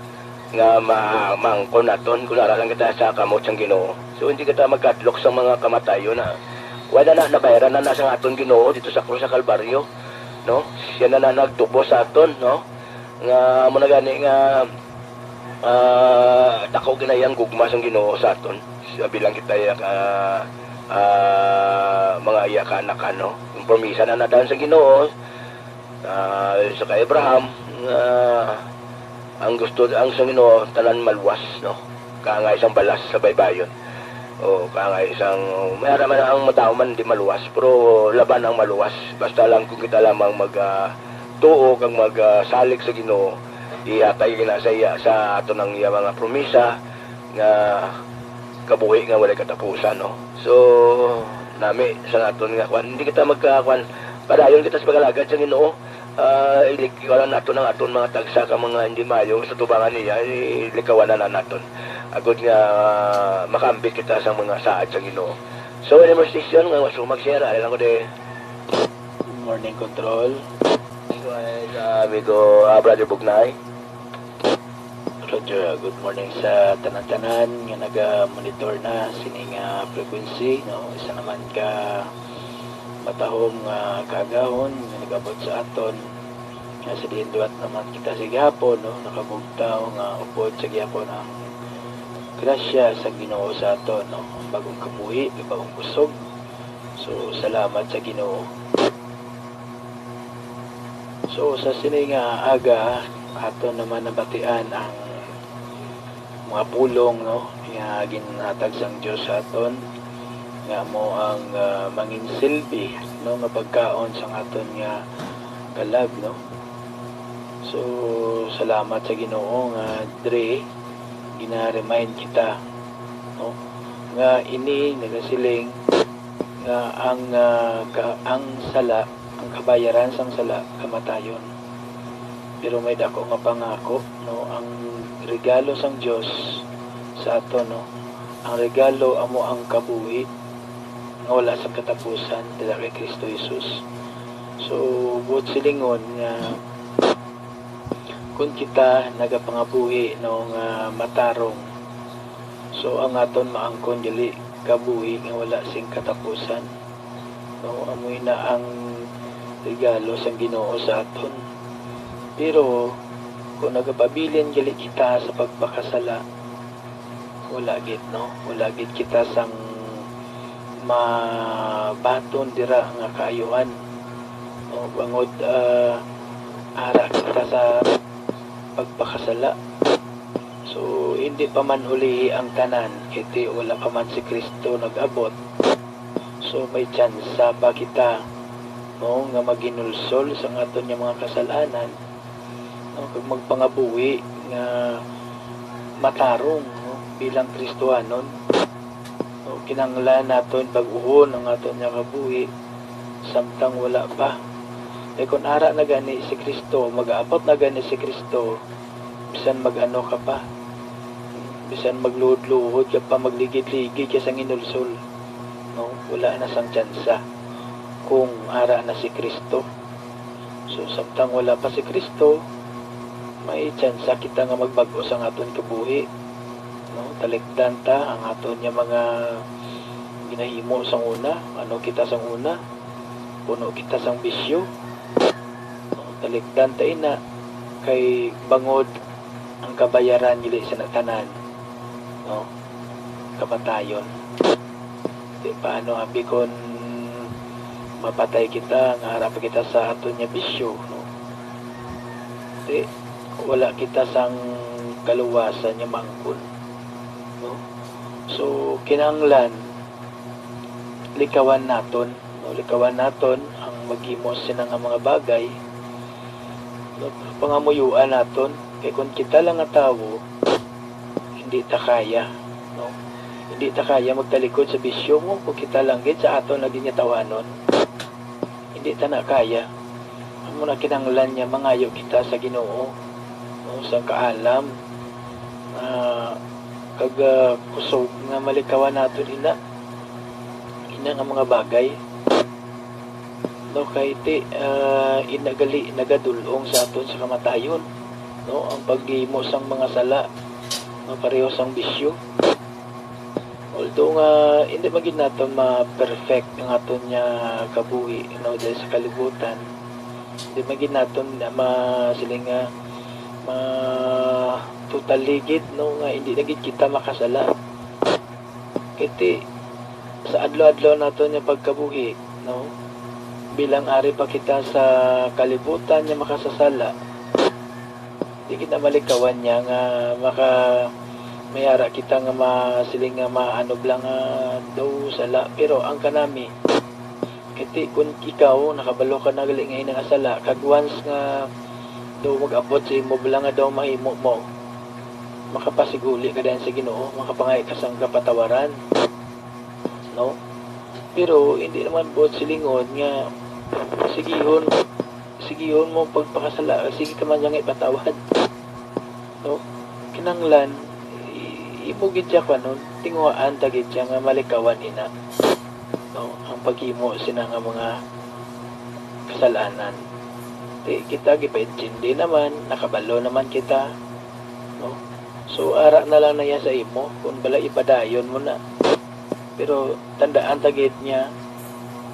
nga ma-, maangkon naton kung ara lang kita sa kamot sang Ginoo. So, hindi kita magkadlok sa mga kamatayon na wala na, nabayaran na, na sa aton Ginoo dito sa krus sa Kalbaryo, no? Siya na, na nagtubos sa aton, no? Nga mo na gani nga, ah, dako ginayang gugma sang Ginoo sa aton. Siya bilang kita ya ka, ah, mga iya kaanakan, no? Yung promisa na nadaan sa Ginoo, ah, sa kay Abraham, nga ang gusto, ang sa Ginoo, tanan maluwas, no? Kaangay sang balas sa baybayon. O kaangay sang, may ara man ang matawo man di maluwas, pero laban ang maluwas. Basta lang kung kita lamang mag, ah, tuo kag mag, ah, salig sa Ginoo, ihatag gina sa iya, sa aton ang iya mga promisa nga kabuhi nga walay katapusan, no? So, nami sa aton nga kwan, hindi kita magka-, kwan, padayon kita sa pag-alagad sa Ginoo. Ah, ilikawan naton ang aton mga tagsa ka mga hindi maayo sa tubangan niya, ilikawan na naton. Agod nga makaambit kita sa mga saad sa Ginoo. So, any more station nga gusto mag-share, ay lang ko di. Good morning, Control. Amigo, ay, ah, amigo, ah, Brother Bugnay. Roger, good morning sa tanan-tanan nga naga-monitor na sini nga frequency, no? Isa naman ka matahom nga kaagahon nga nag-abot sa aton, nga sa diin liwat naman kita sa gihapon, no? Nakabugtaw nga upod sa gihapon ang grasya sa Ginoo sa aton, no? Ang bagong kabuhi, bagong kusog. So, salamat sa Ginoo. So, sa sini nga aga, aton naman nabatian ang mga pulong, no, nga ginhatag sang Dios sa aton, nga amo ang, ah, manginsilbi, no, nga pagkaon sang aton nga kalag, no. So, salamat sa Ginoo nga diri gina-remind kita, no, nga ini nagasiling nga ang, ah, ka-, ang sala, ang kabayaran sang sala, kamatayon. Pero may dako nga pangako, no, ang regalo sang Dios sa aton, no, ang regalo amo ang kabuhi nga wala sang katapusan dira kay Kristo Jesus. So, buot silingon nga kung kita nagapangabuhi, no, nga matarong, so ang aton maangkon gali kabuhi nga wala sing katapusan, no, amoy na ang regalo sang Ginoo sa aton. Pero kung nagapabilin gali kita sa pagpakasala, wala gid, no? Wala gid kita sang mabaton dira nga kaayuhan, no? Bangod, ah, ara kita sa pagpakasala. So, hindi pa man ulihi ang tanan, kay ti wala pa man si Kristo nag-abot. So, may tsansa pa kita, no, nga maghinulsol sa aton nga mga kasalanan, no, kag magpangabuhi nga matarong, no, bilang Kristohanon. No, kinahanglan naton bag-uhon ang aton nga kabuhi samtang wala pa. Kay kun ara na gani si Kristo, mag-aabot na gani si Kristo, bisan mag-ano ka pa, bisan magluhod-luhod ka pa, magligid-ligid ka sang hinulsol, no, wala na sang tsansa kung ara na si Kristo. So, samtang wala pa si Kristo, may tsansa kita nga magbag-o sang aton kabuhi, no? Talikdan ta ang aton nga mga ginahimo sang una, ano kita sang una, puno kita sang bisyo, no? Talikdan ta ina, kay bangod ang kabayaran gali sa tanan, no, kamatayon. Di paano abi kon mapatay kita nga ara pa kita sa aton nga bisyo, no? Di, wala kita sang kaluwasan nga maangkon, no? So, kinahanglan likawan naton, no? Likawan naton ang maghimo sina nga mga bagay, no? Pangamuyuan naton, kay kung kita lang nga tawo, hindi ta kaya, no? Hindi ta kaya magtalikod sa bisyo mo kung kita lang gid sa aton lagi nga tawhanon. Hindi ta na kaya. Amo na kinahanglan niya mangayo kita sa Ginoo, no, sang kaalam, ah, kag, ah, kusog nga malikawan naton ina, ina nga mga bagay. No, kay ti, ah, ina gali nagadul-ong sa aton sa kamatayon, no, ang paghimo sang mga sala, no, pareho sang bisyo. Although nga hindi man gid naton ma-perfect ang aton nga kabuhi, no, diri sa kalibutan, hindi man gid naton ma-, siling nga ma-totally gid, no, nga hindi na gid kita makasala. Kay ti, sa adlaw-adlaw naton nga pagkabuhi, no, bilang ari pa kita sa kalibutan nga makasasala, di kita malikawan niya nga maka-, may ara kita nga masiling nga maano lang nga daw sala. Pero ang kanami, kay ti kun ikaw nakabalo ka na gali nga ina nga sala, kag once nga daw mag-abot sa imo bala nga daw mahimo mo, makapasiguli ka dayon sa Ginoo, makapangayo ka sang kapatawaran, no? Pero hindi naman buot silingon nga sigihon, sigihon mo pagpakasala, sige ka man niya nga ipatawad, no? Kinahanglan, i-, imo gid siya, kuanon, tinguhaan ta gid siya nga malikawan ina, no, ang paghimo sina nga mga kasalanan. Ti, kita gipaintindi naman, nakabalo naman kita, no? So, ara na lang na yan sa imo, kung bala ipadayon mo na. Pero tandaan ta gid niya,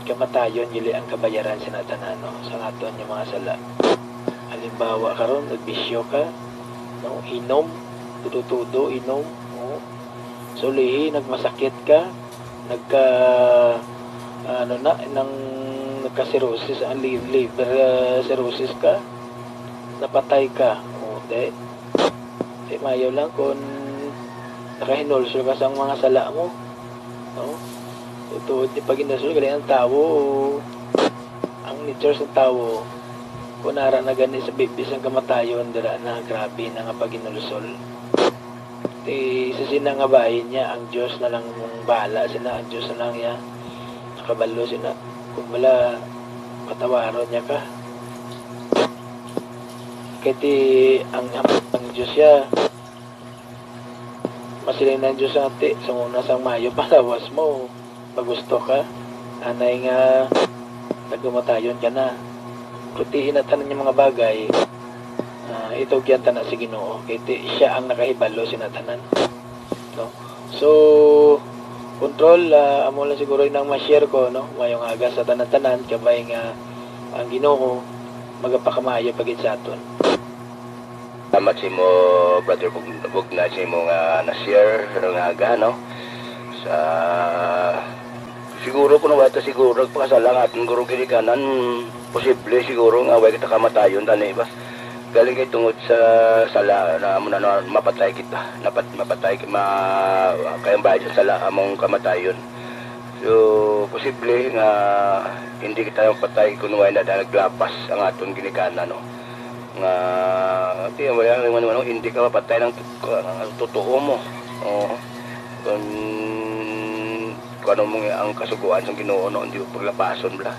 kamatayon dili ang kabayaran sa tanan, no? Sa aton nga mga sala. Halimbawa, karon nagbisyo ka, no? Inom, tudo-tudo, inom, no? Sulihi, nagmasakit ka, nagka, ano na, nang nagka-cirrhosis, ang li-, liver, ah, cirrhosis ka, napatay ka. O, di, di mayo lang kung nakahinulsol ka sa mga sala mo. No? Tuod ni paghinulsol, gali ang tawo, ang nature sa tawo, kung ara na gani sa bibis ang kamatayon, dira na, grabe na nga paghinulsol. Ti, sa sina nga bahin niya, ang Dios na lang mong bahala sina, ang Dios na lang ya nakabalo sina. Kung wala, patawaron niya ka. Kay ti, ang, ang Dios ya, masiling na ang Dios nga, ti, sa una sang mayo, palawas mo, pagusto ka. Anay nga, nagkamatayon ka na. Kutihi na tanan yung mga bagay, ah, itugyan ta na sa Ginoo, kay ti, siya ang nakahibalo sina tanan. No? So, control, ah, amo lang siguro yung nang ma-share ko, no? Mayong aga sa tanan-tanan, kabay nga ang Ginoo magapakamaayo pa gid sa aton. Salamat sa imo, Brother Bug-, Bugna, sa imo nga na-share karong aga, no? Sa, siguro, kung wala ta siguro nagpakasala nga aton guro ginikanan, posible siguro nga way kita kamatayon, tani ba? Galing kay tungod sa sala na amo na, na mapatay kita, napat-, mapatay, ma-, kay ang bayad sa sala among kamatayon. So, posible nga hindi kita mapatay kung wala na naglapas ang aton ginikanan, no? Nga, di, wala nang ano, ano, hindi ka mapatay ng tut-, ka-, ang totoo mo. Oo. Kung, kung ano mo nga ang kasuguan sa Ginoo, no, hindi mo paglapason, bla.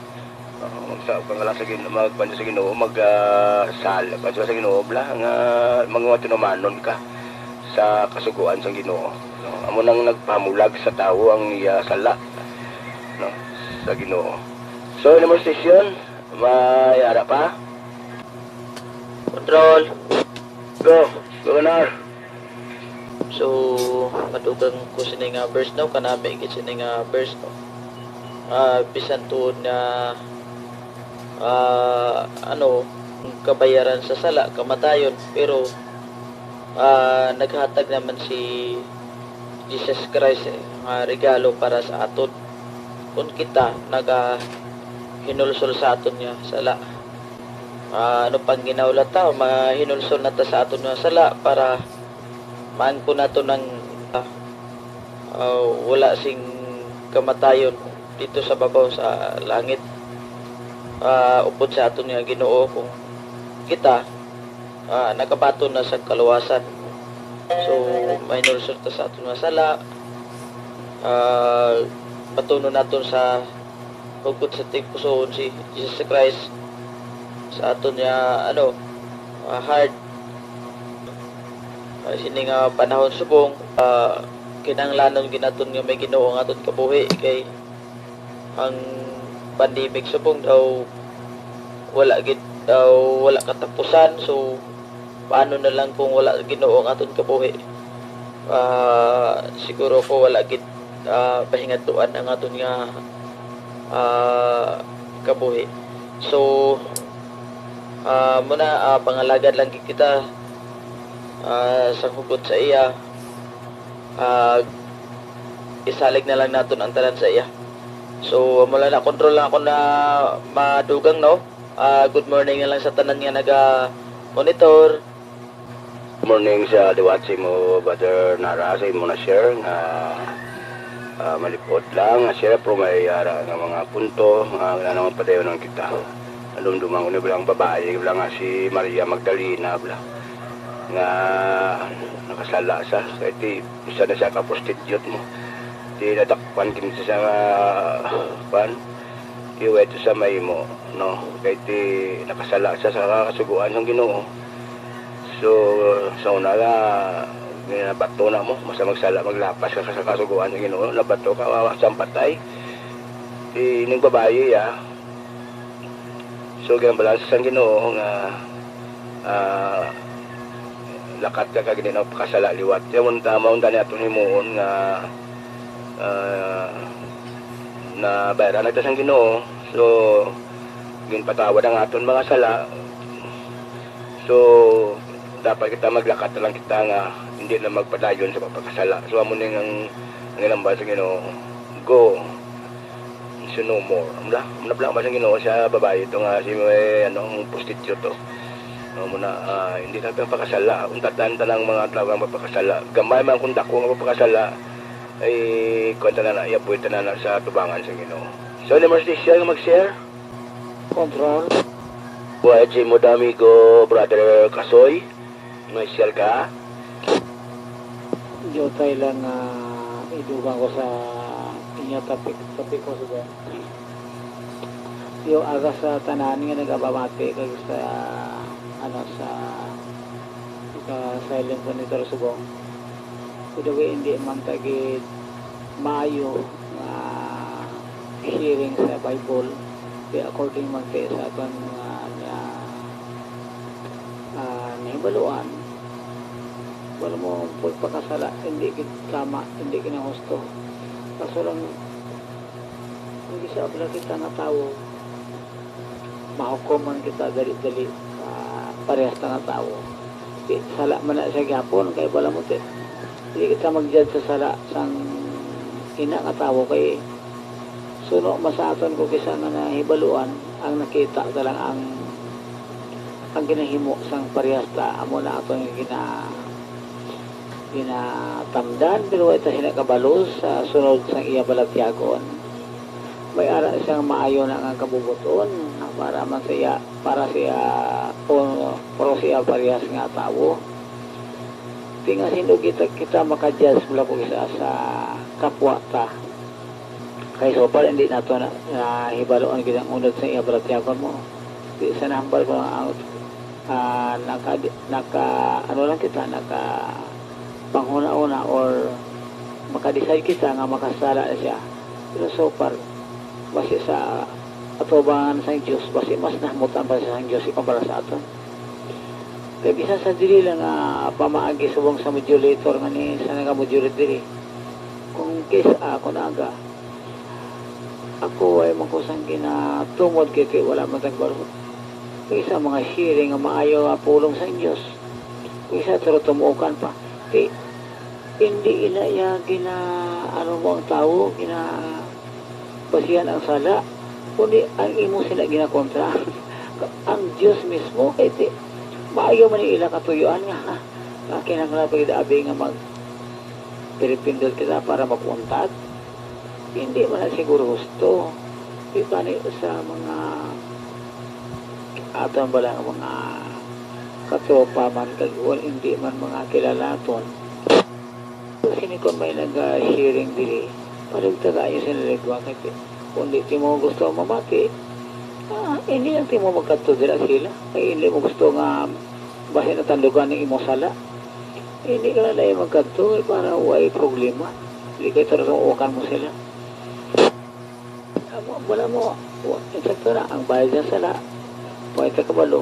Oo, magsa-, kung lang sa Gin-, magkuwan sa Ginoo, mag, ah, sal-, kuwan sa Ginoo, bla, nga mga tinumanon ka sa kasuguan sa Ginoo. No? Amo nang nagpamulag sa tawo ang iya sala. No? Sa Ginoo. So, any more session? May ara pa? Control. Go, Governor. So, madugang ko sini nga verse, no, kanami gid sini nga verse, no. Ah, bisan tuod nga, ah, ano, kabayaran sa sala, kamatayon, pero, ah, naghatag naman si Jesus Christ, eh, nga regalo para sa aton. Kung kita nagahinulsol sa aton nga sala, ah, ano pang ginawla ta, mahinulsol na ta sa aton nga sala para maangkon nato ng, ah, ah, wala sing kamatayon dito sa babaw sa langit. Ah, upod sa aton nga Ginoo, kung kita, ah, nakabaton na sa kaluwasan. So, mahinulsol ta sa aton nga sala, ah, batunon naton sa hugot sa tingpusoon si Jesus Christ sa aton nga, ano, ah, heart. Ah, sini nga panahon subong, ah, kinahanglanon gid naton nga may Ginoo ang aton kabuhi, kay ang pandemic subong daw wala gid, daw wala katapusan. So, paano na lang kung wala Ginoo ang aton kabuhi? Ah, siguro ko wala gid, ah, pahingadtuan ang aton nga, ah, kabuhi. So, ah, muna, ah, pangalagad lang gid kita, ah, sa hugot sa iya. Ah, isalig na lang naton ang tanan sa iya. So, amo lang na, control lang ako na madugang, no? Ah, good morning na lang sa tanan nga naga-monitor. Morning sa liwat sa imo, Brother Nara, sa imo na share nga, ah, malipot lang nga share, pero may ara nga mga punto nga kailangan padayonon kita. Nadumduman ko ni bala ang babayi bala nga si Maria Magdalena bala nga nakasala sa, kay ti isa na siya ka prostitute mo. Ti nadakpan kini sa, kuwan, ti way to sa mahimo, no? Kay ti nakasala siya sa kasuguan sang Ginoo. So, sa una nga, nabato na mo, basta magsala, maglapas ka sa kasuguan sang Ginoo, nabato ka, wa-, sa patay. Ti ning babayi, ah, so, ginbalanse sang Ginoo nga, ah, lakat ka kag hindi na pakasala liwat. Kaya mo tama, ang dani atong himuon nga, ah, nabayaran na ta sang Ginoo. So, ginpatawad ang aton mga sala. So, dapat kita maglakat na lang kita nga hindi na magpadayon sa pagpakasala. So, amo ning ang, ang ginambal sa Ginoo, "Go, sin no more." Amo na, amo na pala ang sa Ginoo sa babayi to nga si, eh, ano, ang prostitute to. Amo na, ah, hindi na pagpakasala. Kung tatan tanang mga tao nga magpakasala, gamay man kung dako nga magpakasala, ay, kuwan ta na na, i-appoint ta na na sa tubangan sa Ginoo. So, any more sister nga mag-share? Control. Buhay, Jim, mo dami go, brother Kasoy. May share ka? Diutay lang, ah, idugang ko sa inyo topic, topic ko sa Yo, aga sa tanan nga nagapamati kag sa, ano, sa, sa silent monitor subong. By the way, hindi man ta gid maayo nga hearing sa Bible. Di according man kay sa aton nga, nga, ah, nahibaluan, wala mo pagpakasala, hindi gid tama, hindi gid husto. Kaso lang, ang isa pala kita nga tawo, mahukom man kita dali-dali, ah, parehas ta nga tawo. Di, sala man na siya gyapon, kay wala mo ti-, di kita mag-judge sa sala sang ina nga tawo, kay suno man sa aton kung kisa nga nahibaluan, ang nakita ta lang ang, ang ginahimo sang parehas ta, amo na aton gina-, ginatamdan, pero wala ta sila kabalo sa sunod sang iya balatyagon. May ara siyang maayo na nga kabubuton para man sa iya, para siya, o, pero siya parehas nga tawo. Di nga sino kita, kita makajudge mula ko isa sa kapwa ta. Kay so far, hindi nato na, na hibalo ang ginang unod sa iya balatyagon mo. Di sa nahambal ko ang, ah, naka, naka, ano lang kita, naka panghuna-una or maka-decide kita nga makasala na siya. Pero so far, basi sa atubangan sang Dios, basi mas nahamutan pa siya sang Dios ipabala sa aton. Kay bisan sa dili lang nga pamaagi subong sa modulator nga ni sa naga-modulate diri. Kung kis-, ah, kung aga, ako ay man ko sang ginatungod kay, kay wala man tag baro. Kay sa mga sharing nga maayo nga pulong sa Dios. Kay sa turo tumukan pa. Kay hindi ina iya gina-, ano mo ang tawo, gina-, basihan ang sala, kundi ang imo sila ginakontra. Ang Dios mismo, kay ti-, maayo man ang ila katuyuan nga, nga kinahanglan pa gid abi nga mag-, piripindot kita para makuntag. Hindi man na siguro husto. Di ba ni sa mga aton bala nga mga katropa man, kag wal-, hindi man mga kilala naton, sini kon may naga-sharing diri, palugtaga niyo sila ligwa, kay kung di timo gusto mamati, ah, hindi lang timo magkadto dira sila. Kay hindi mo gusto nga basi natandugan ang imo sala. Hindi ka na lang magkadto, eh, para way problema. Hindi kayo talagang uwakan mo sila. Amo, wala mo. Wa-, insakto na, ang bayad sa sala, wa ita kabalo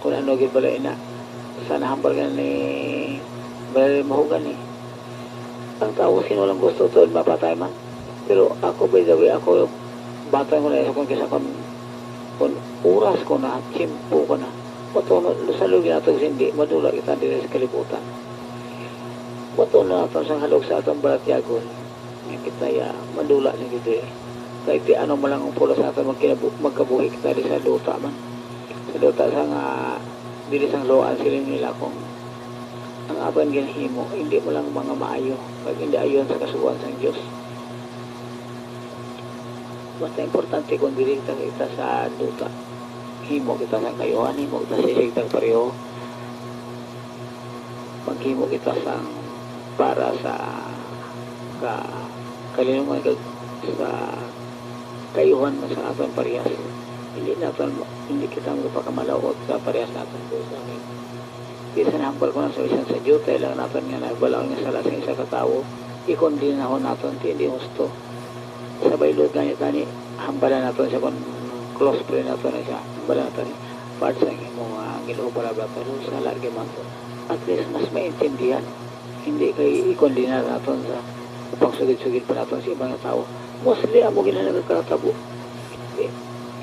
kung ano gid bala ina. Sa nahambal nga ni Brother Mahogany, ang tawo sino lang gusto tuod mapatay man. Pero ako, by the way, ako, batay ko na sa kung kisa kung, kung oras ko na, tiyempo ko na, matuno, sa lugi nato, hindi, madula kita diri sa kalibutan. Matuno nato sa halog sa atong balatyagon. Nga kita ya, madula na gid, eh. Kay ti ano man lang ang pulos nato magkinabu-, magkabuhi kita di sa duta man. Sa duta sa nga, dili sang luhaan, siling nila kung ang aton ginahimo, hindi mo lang mga maayo, kag hindi ayon sa kasugoan sang Dios. Basta importante kung dili kita, kita sa duta. Himo kita sa kayuhan, himo kita sa isigtang pareho. Maghimo kita sang para sa ka-, kalinungan kag sa kayuhan man sa aton parehas. Hindi naton, hindi kita magpakamalaut sa parehas naton. Bisan hambal ko na sa bisan sa diutay lang naton nga nagbalaod nga sala sa isa ka tawo, ikondenahon naton, ti hindi husto. Sa baylod gani, gani, hambalan naton siya kung close friend naton na siya. Hambalan naton, "Pards, ang imong, ah, Ginoo pala ba to? Sala gyud man to." At least mas maintindihan. Hindi kay ikondena naton sa pagsugid-sugid pa naton sa ibang tawo. Mostly amo gid ang nagakatabo.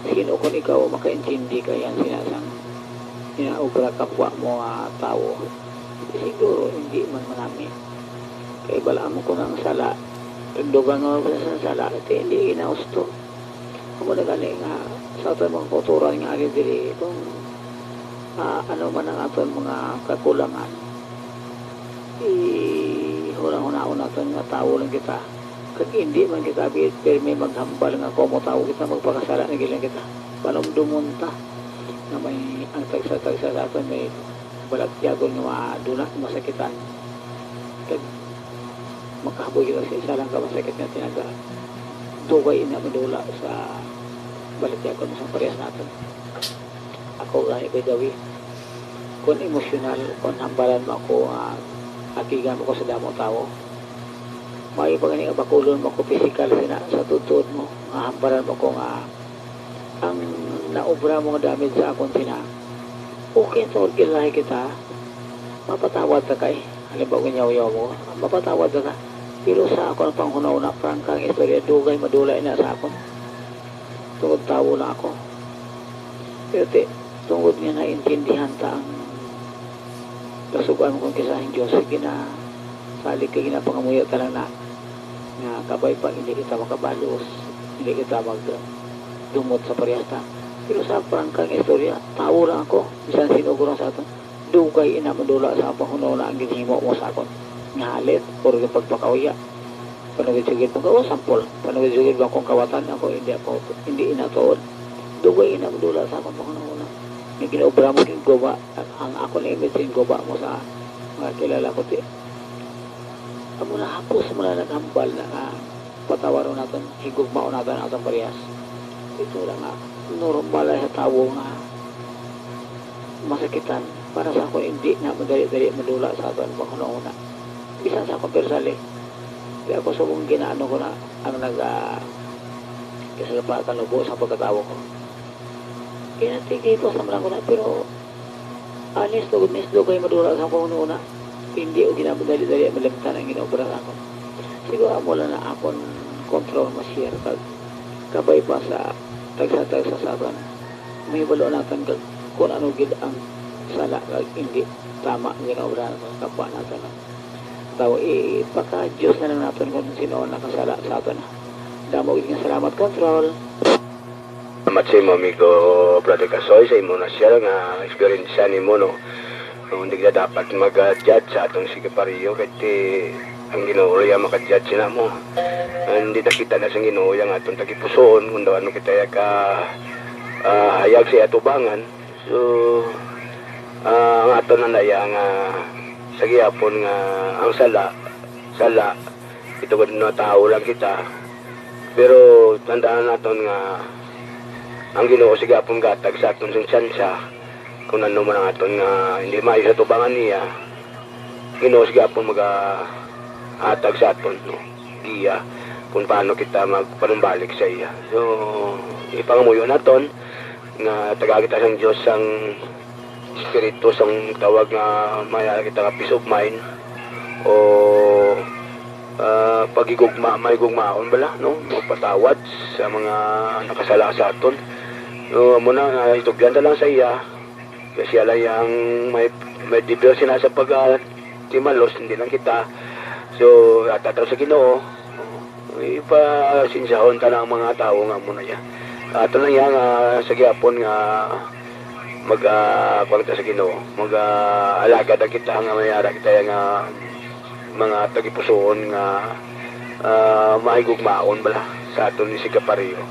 Sino kon ikaw makaintindi kay ang sinasang inaobra kapwa mo nga tawo? Siguro hindi man manami. Kay bala mo kon ang sala, dugang nga sa sala, ti hindi ginahusto. Amo na gani nga sa aton mga kauturan nga ari diri, kung, ah, ano man ang aton mga kakulangan, ihunahunahon naton nga tawo lang kita. Kag hindi man kita bi-, pirmi maghambal nga kung mo tawo kita, magpakasala na gid lang kita. Panumdumon ta nga may ang tagsa-tagsa sa aton may balatyagon nga madula, masakitan. Kag makahaboy kita sa isa lang ka masakit nga tinaga. Dugay ina madula sa balatyagon sa parehas naton. Ako gani, by the way, kung emosyonal, kung hambalan mo ako nga akigan mo ko sa damo tawo, maayo pa gani nga bakulon mo ako pisikal sina sa tuod-tuod mo, nga hambalan mo ko nga ang naobra mo nga damage sa akon sina. Okay, tungod kay lahi kita, mapatawad ta kay, halimbawa, ginyaw-yaw mo, mapatawad ta ka. Pero sa akon panghunahuna, prangka ang istorya, dugay madula ina sa akon. Tungod tawo lang ako. Pero ti, tungod nga naintindihan ta ang kasugoan mo kung kisa ang Diyos, ginasalig ka, ginapangamuyo ta lang na, nga kabay pa, hindi kita makabalos, hindi kita magdumot sa parehas ta. Pero sa prangka nga istorya, tawo lang ako, bisan sino ko lang sa aton. Dugay ina madula sa akon panghunahuna ang ginhimo mo sa akon nga halit or yung pagpakauya. Panugid-sugid mo ko, sampol. Panugid-sugid mo akong kawatan, ako hindi ako, hindi ina tuod. Dugay ina madula sa akon panghunahuna. Nga ginaobra mo, ginguba, ang ako na image, ginguba mo sa mga kilala ko, ti. Amo na, hapos mo na naghambal na nga patawaron naton, higugmaon naton ang atong parehas. Ito lang nga, normal lang sa tawo nga masakitan. Para sa akon, hindi na madali-dali madula sa aton panghunahuna. Bisan sa akon personally, di ako subong ginaano ko na ang nag, ah, kasalapatan, nubo sa pagkatawo ko. Kinatigay ko sa mga ko na, pero honest to goodness, dugay madula sa akong una. Hindi ko ginamadali-dali malimtan ang ginaobra sa akon. Siguro amo lang na akon control ma-share kag kabay pa sa tagsa-tagsa sa aton. Mahibalo naton kag kung ano gid ang sala kag hindi tama ang ginaobra sa kapwa naton. Tawo, ipaka-Diyos na lang naton kung sino ang nakasala sa aton. Damo gid nga salamat, Control. Salamat sa imo, amigo, Brother Kasoy, sa imo na share nga eksperyensya nimo, no? No, hindi ka dapat mag-judge sa atong sige pareho, kay ti ang Ginoo ra iya maka-judge na mo. Hindi nakita na sa Ginoo yang atong tagipusoon kung daw ano kita ya ka, ah, hayag sa atubangan. So, ah, ang aton na naya nga sa gihapon nga ang sala, sala, ito gud na tao lang kita. Pero tandaan naton nga ang Ginoo sa gihapon gatag sa aton sing tsansa kung ano man ang aton nga hindi maayo sa tubangan niya. Ginoo sa gihapon magahatag sa aton, no, giya kung paano kita magpanumbalik sa iya. So, ipangamuyo naton nga tagaan kita sang Dios sang espiritu sang tawag nga may kita nga peace of mind o, ah, paghigugma, mahigugmaon bala, no? Magpatawad sa mga nakasala sa aton. So, amo na nga itugyan ta lang sa iya. Kay siya lang yang may, may deber sina sa pag, ah, timalos, hindi lang kita. So, atataw sa Ginoo. Ipasensyahon ta na ang mga tawo nga amo na niya. Ato lang yan, ah, sa gihapon nga mag, ah, kuwan ta sa Ginoo. Mag, ah, alagad na kita nga may ara kita nga mga tagipusoon nga, ah, mahigugmaon bala sa aton ni sigapareho.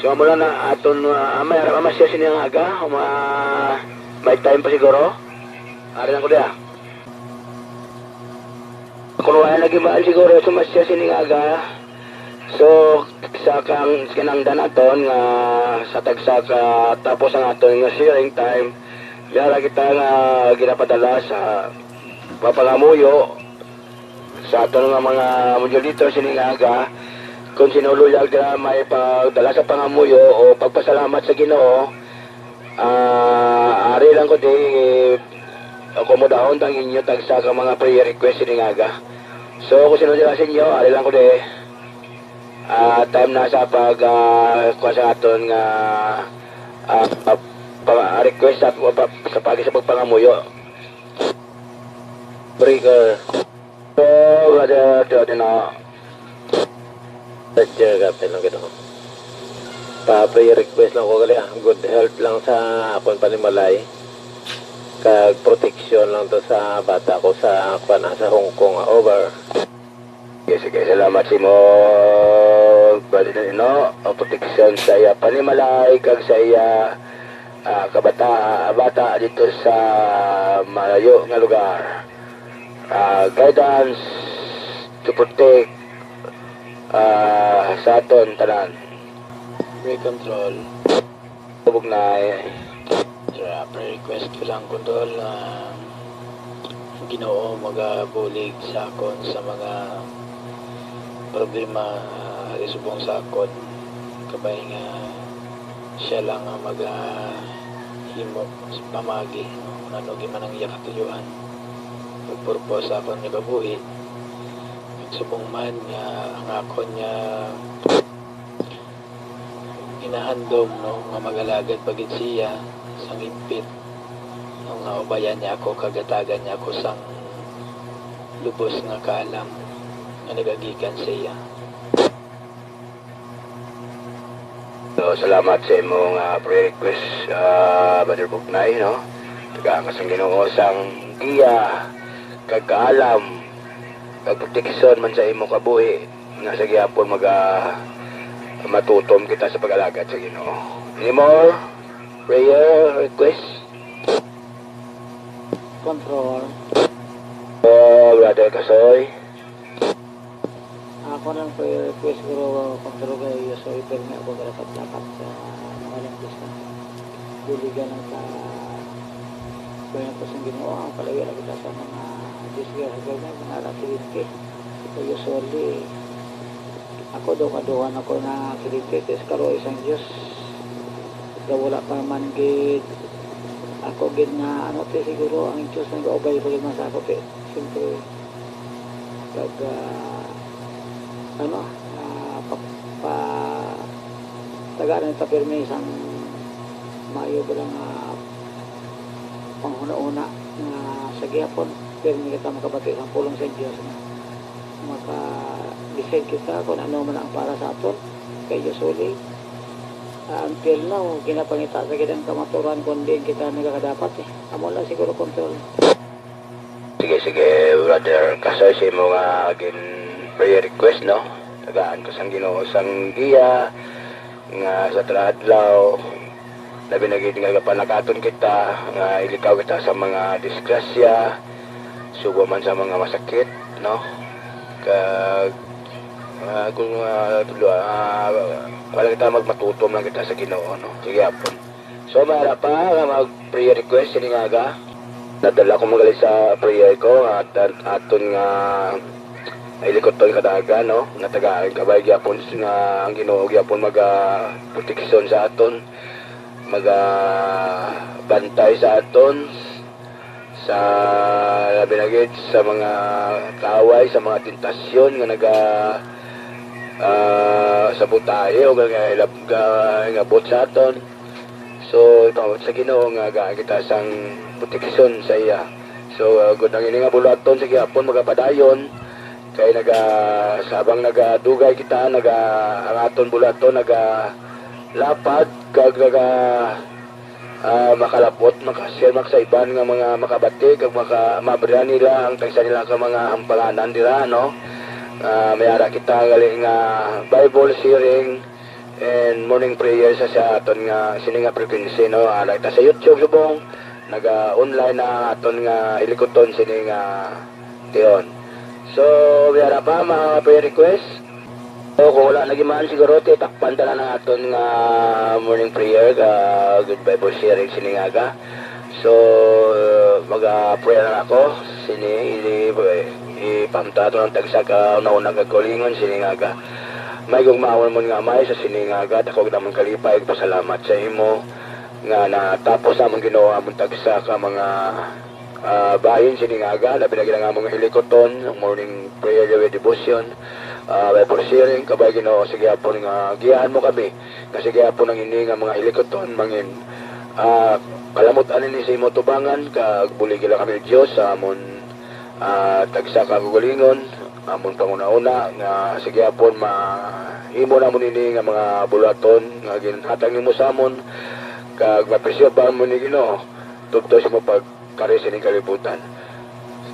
So, amo lang na aton, ah, may ara ka masya sini nga aga, o ma-, may time pa siguro? Ari lang ko diya. Kung wala naging mahal siguro, sumasya sini nga aga. So, sa kang, kinangdan naton nga sa tagsa ka tapos ang aton nga sharing time, yara kita nga ginapadala sa papangamuyo sa aton nga mga moderator sini nga aga. Kung sino luyag na may pagdala sa pangamuyo o pagpasalamat sa Ginoo, ah, ari lang ko di akomodahon ang inyo tagsa ka mga prayer request sining aga. So, kung sino dira sa inyo, ari lang ko di. Ah, time na sa pag, ah, kuha sa aton nga, ah, ah, pa-, request sa, pa-, sa pagi sa pagpangamuyo. Breaker. So, brother, brother, no. Brother, kapil lang kita ko. Pa-prayer request lang ko gali, ah. Good health lang sa akon panimalay. Kag protection lang to sa bata ko sa, kuwan, ah, sa Hong Kong, ah, over. Sige, sige, salamat sa imo, brother, no. Ang protection sa iya panimalay kag sa iya, ah, kabata, bata dito sa malayo nga lugar. Ah, guidance to protect, ah, sa aton tanan. Break control. Bugnay. Sir, ah, prayer request ko lang, Kondol, ah, ang Ginoo magabulig sa akon sa mga problema, ah, subong sa akon. Kabay nga siya lang ang magahimo sa pamagi, no? Kung ano gid man ang iya katuyuan, ug purpose sa akon nga kabuhi. Ug subong man nga ang akon nga ginahandom, no, nga mag-alagad pa gid siya sang higpit, no, nga ubayan niya ako kag hatagan niya ako sang lubos nga kaalam nga nagagikan sa iya. So, salamat sa imo nga prayer request, ah, Brother Bugnay, no? Tagaan ka sang Ginoo sang giya kag kaalam kag proteksyon man sa imo kabuhi, nga sa gihapon maga-, matutom kita sa pag-alagad sa Ginoo. Any more prayer request? Control. Oh, Brother Kasoy. Ako lang po yung request, siguro, control kay Yosoy, pero nga ako dapat-dapat sa mga lang gusto. Buligan lang sa bayan ko sa Ginoo, ang palayo lang kita sa mga disgrasya, mga aksidente. Kay usually, ako daw kaduhan ako na aksidente, tis kaluoy sang Diyos. Daw wala pa man gid ako gid na ano, ti siguro ang Diyos nagaubay pa gid man sa ako, ti. Siyempre, kag, ah, ano, ah, pa, pa, tagaan ta pirmi sang maayo ba lang, ah, panghuna-huna nga sa gihapon, pirmi kita makabati sa pulong sa Diyos nga maka-decide kita kung ano man ang para sa aton. Kay usually, ah, until now, ginapangita sa gid ang kamaturan kung diin kita nagakadapat, eh. Amo na siguro, control. Sige, sige, Brother Kasoy, sa imo nga gin prayer request, no? Tagaan ko sang Ginoo sang giya nga sa adlaw, labi na gid nga panakaton kita, nga ilikaw kita sa mga disgrasya, subong man sa mga masakit, no? Kag, ah, kung, ah, tulo, ah, wala kita, magmatutom lang kita sa Ginoo, no? Sige, hapon. So, may ara pa nga mag-prayer request sining aga. Nadala ko magaling sa prayer ko, at, at aton nga ilikuton kada aga, no? Nga tagaan kabay gyapon nga ang Ginoo gyapon maga proteksyon sa aton, maga bantay sa aton, sa labi na gid sa mga kaaway, sa mga tentasyon nga naga, ah, sabotay o nga, nga, nga, nga abot sa aton. So, ipangabot sa Ginoo nga gaan kita sang proteksyon sa iya. So, uh, gud ang ini nga buluhaton sa gihapon magapadayon, kay naga-, sa habang nagadugay kita, naga-, ang aton buluhaton nagalapad kag naga-, ah, makalapot, makashare man sa iban nga mga makabati kag maka-, mabrihan nila ang tagsa nila ka mga hampanganan dira, no? Ah, may ara kita gali nga Bible sharing and morning prayer sa, sa aton nga sini nga frequency, no? Ara kita sa YouTube subong, naga-online na ang aton nga ilikuton sini nga tion. So, may ara pa mga prayer request. So, kung wala lagi man, siguro, ti, takpan ta na ang aton nga morning prayer, ka good Bible sharing sini nga aga. So, maga-pray na ako. Sini, i-, ipamta to ng tagsa ka una-una kag kaugalingon sini nga aga. May gugmaon mo nga Amay, sa sini nga aga, dako gid amon kalipay, pasalamat sa imo nga natapos amon Ginoo amon tagsa ka mga ah, bahin sini nga aga, labi na gid ang among hilikuton, morning prayer, Yahweh devotion, ah, Bible sharing, kabay Ginoo, sige hapon nga giyahan mo kami, nga sige hapon ang ini nga mga hilikuton, mangin, ah, kalamutan ini sa imo tubangan, kag buligi lang kami, Dios, sa amon, ah, tagsa ka kagalingon, amon panguna-una, nga sige hapon ma-, imo namon ini nga mga bulaton nga ginhatag nimo sa amon, kag mapreserbahan mo ni Ginoo, tubtob sa imo pag kari sining kalibutan.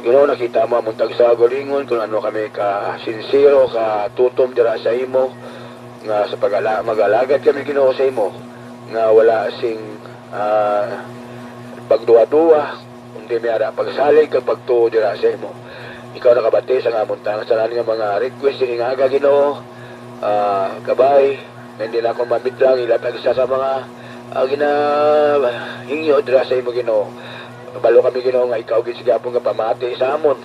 Ginoo, nakita mo among tagsa galingon kung ano kami ka sinsero, ka tutom dira sa imo, nga sa pagala-, mag-alagad kami, Ginoo, sa imo, nga wala sing, ah, pagduwa-duwa, kundi may ara pagsalig kag pagtuo dira sa imo. Ikaw nakabati sa amon tanan, sa tanan nga mga request sining aga, Ginoo. Ah, kabay, nga hindi na ako mabitlang ilatag sa, sa mga, ah, ginahingyo dira sa imo, Ginoo. Kabalo kami, Ginoo, nga ikaw gid sa gihapon nga pamati sa amon,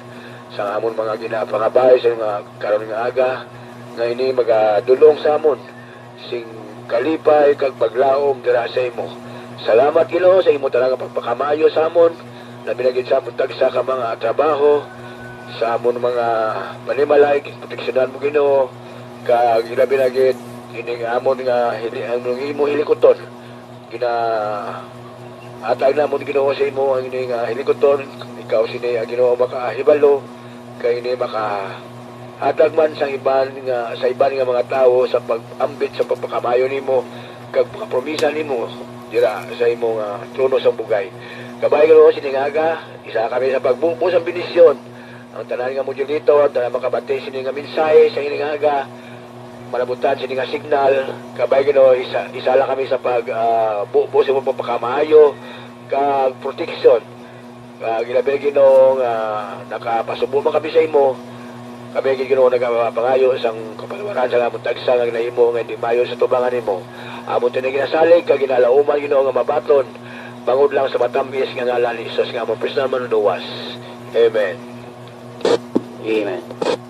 sa amon mga ginapangabay sa nga karon nga aga, nga ini magadulong sa amon sing kalipay kag paglaom dira sa imo. Salamat, Ginoo, sa imo tanan nga pagpakamaayo sa amon, labi na gid sa amon tagsa ka mga trabaho, sa amon mga panimalay, proteksyonan mo, Ginoo, kag ilabi na gid ining amon nga hili-, ang imo hilikuton. Gina-, atag namon, Ginoo, sa imo ang ini nga hilikuton. Ikaw sini ang, Ginoo, makahibalo, kay ini makahatag man sa iban nga, sa iban nga mga tawo sa pag-ambit sa pagpakamaayo nimo kag mga promisa nimo dira sa imo nga trono sa bugay. Kabay, Ginoo, sining aga, isa kami sa pagbubo sa bendisyon. Ang tanan nga moderator, ang tanan makabati sini nga mensahe sa ining aga, malabutan sini nga signal, kabay, Ginoo, isa, isa lang kami sa pag, ah, bubo sa imong pagpakamaayo kag proteksyon. Ah, gilabi, Ginoo, nga nakapasubo man kami sa imo. Kami gid, Ginoo, nagapangayo sang kapalawaran sa amon tagsa nga ginahimo nga hindi maayo sa tubangan nimo. Amon tini ginasalig kag ginalauman, Ginoo, nga mabaton, bangod lang sa matamis nga ngalan ni Jesus nga amon personal Manlulowas. Amen. Amen.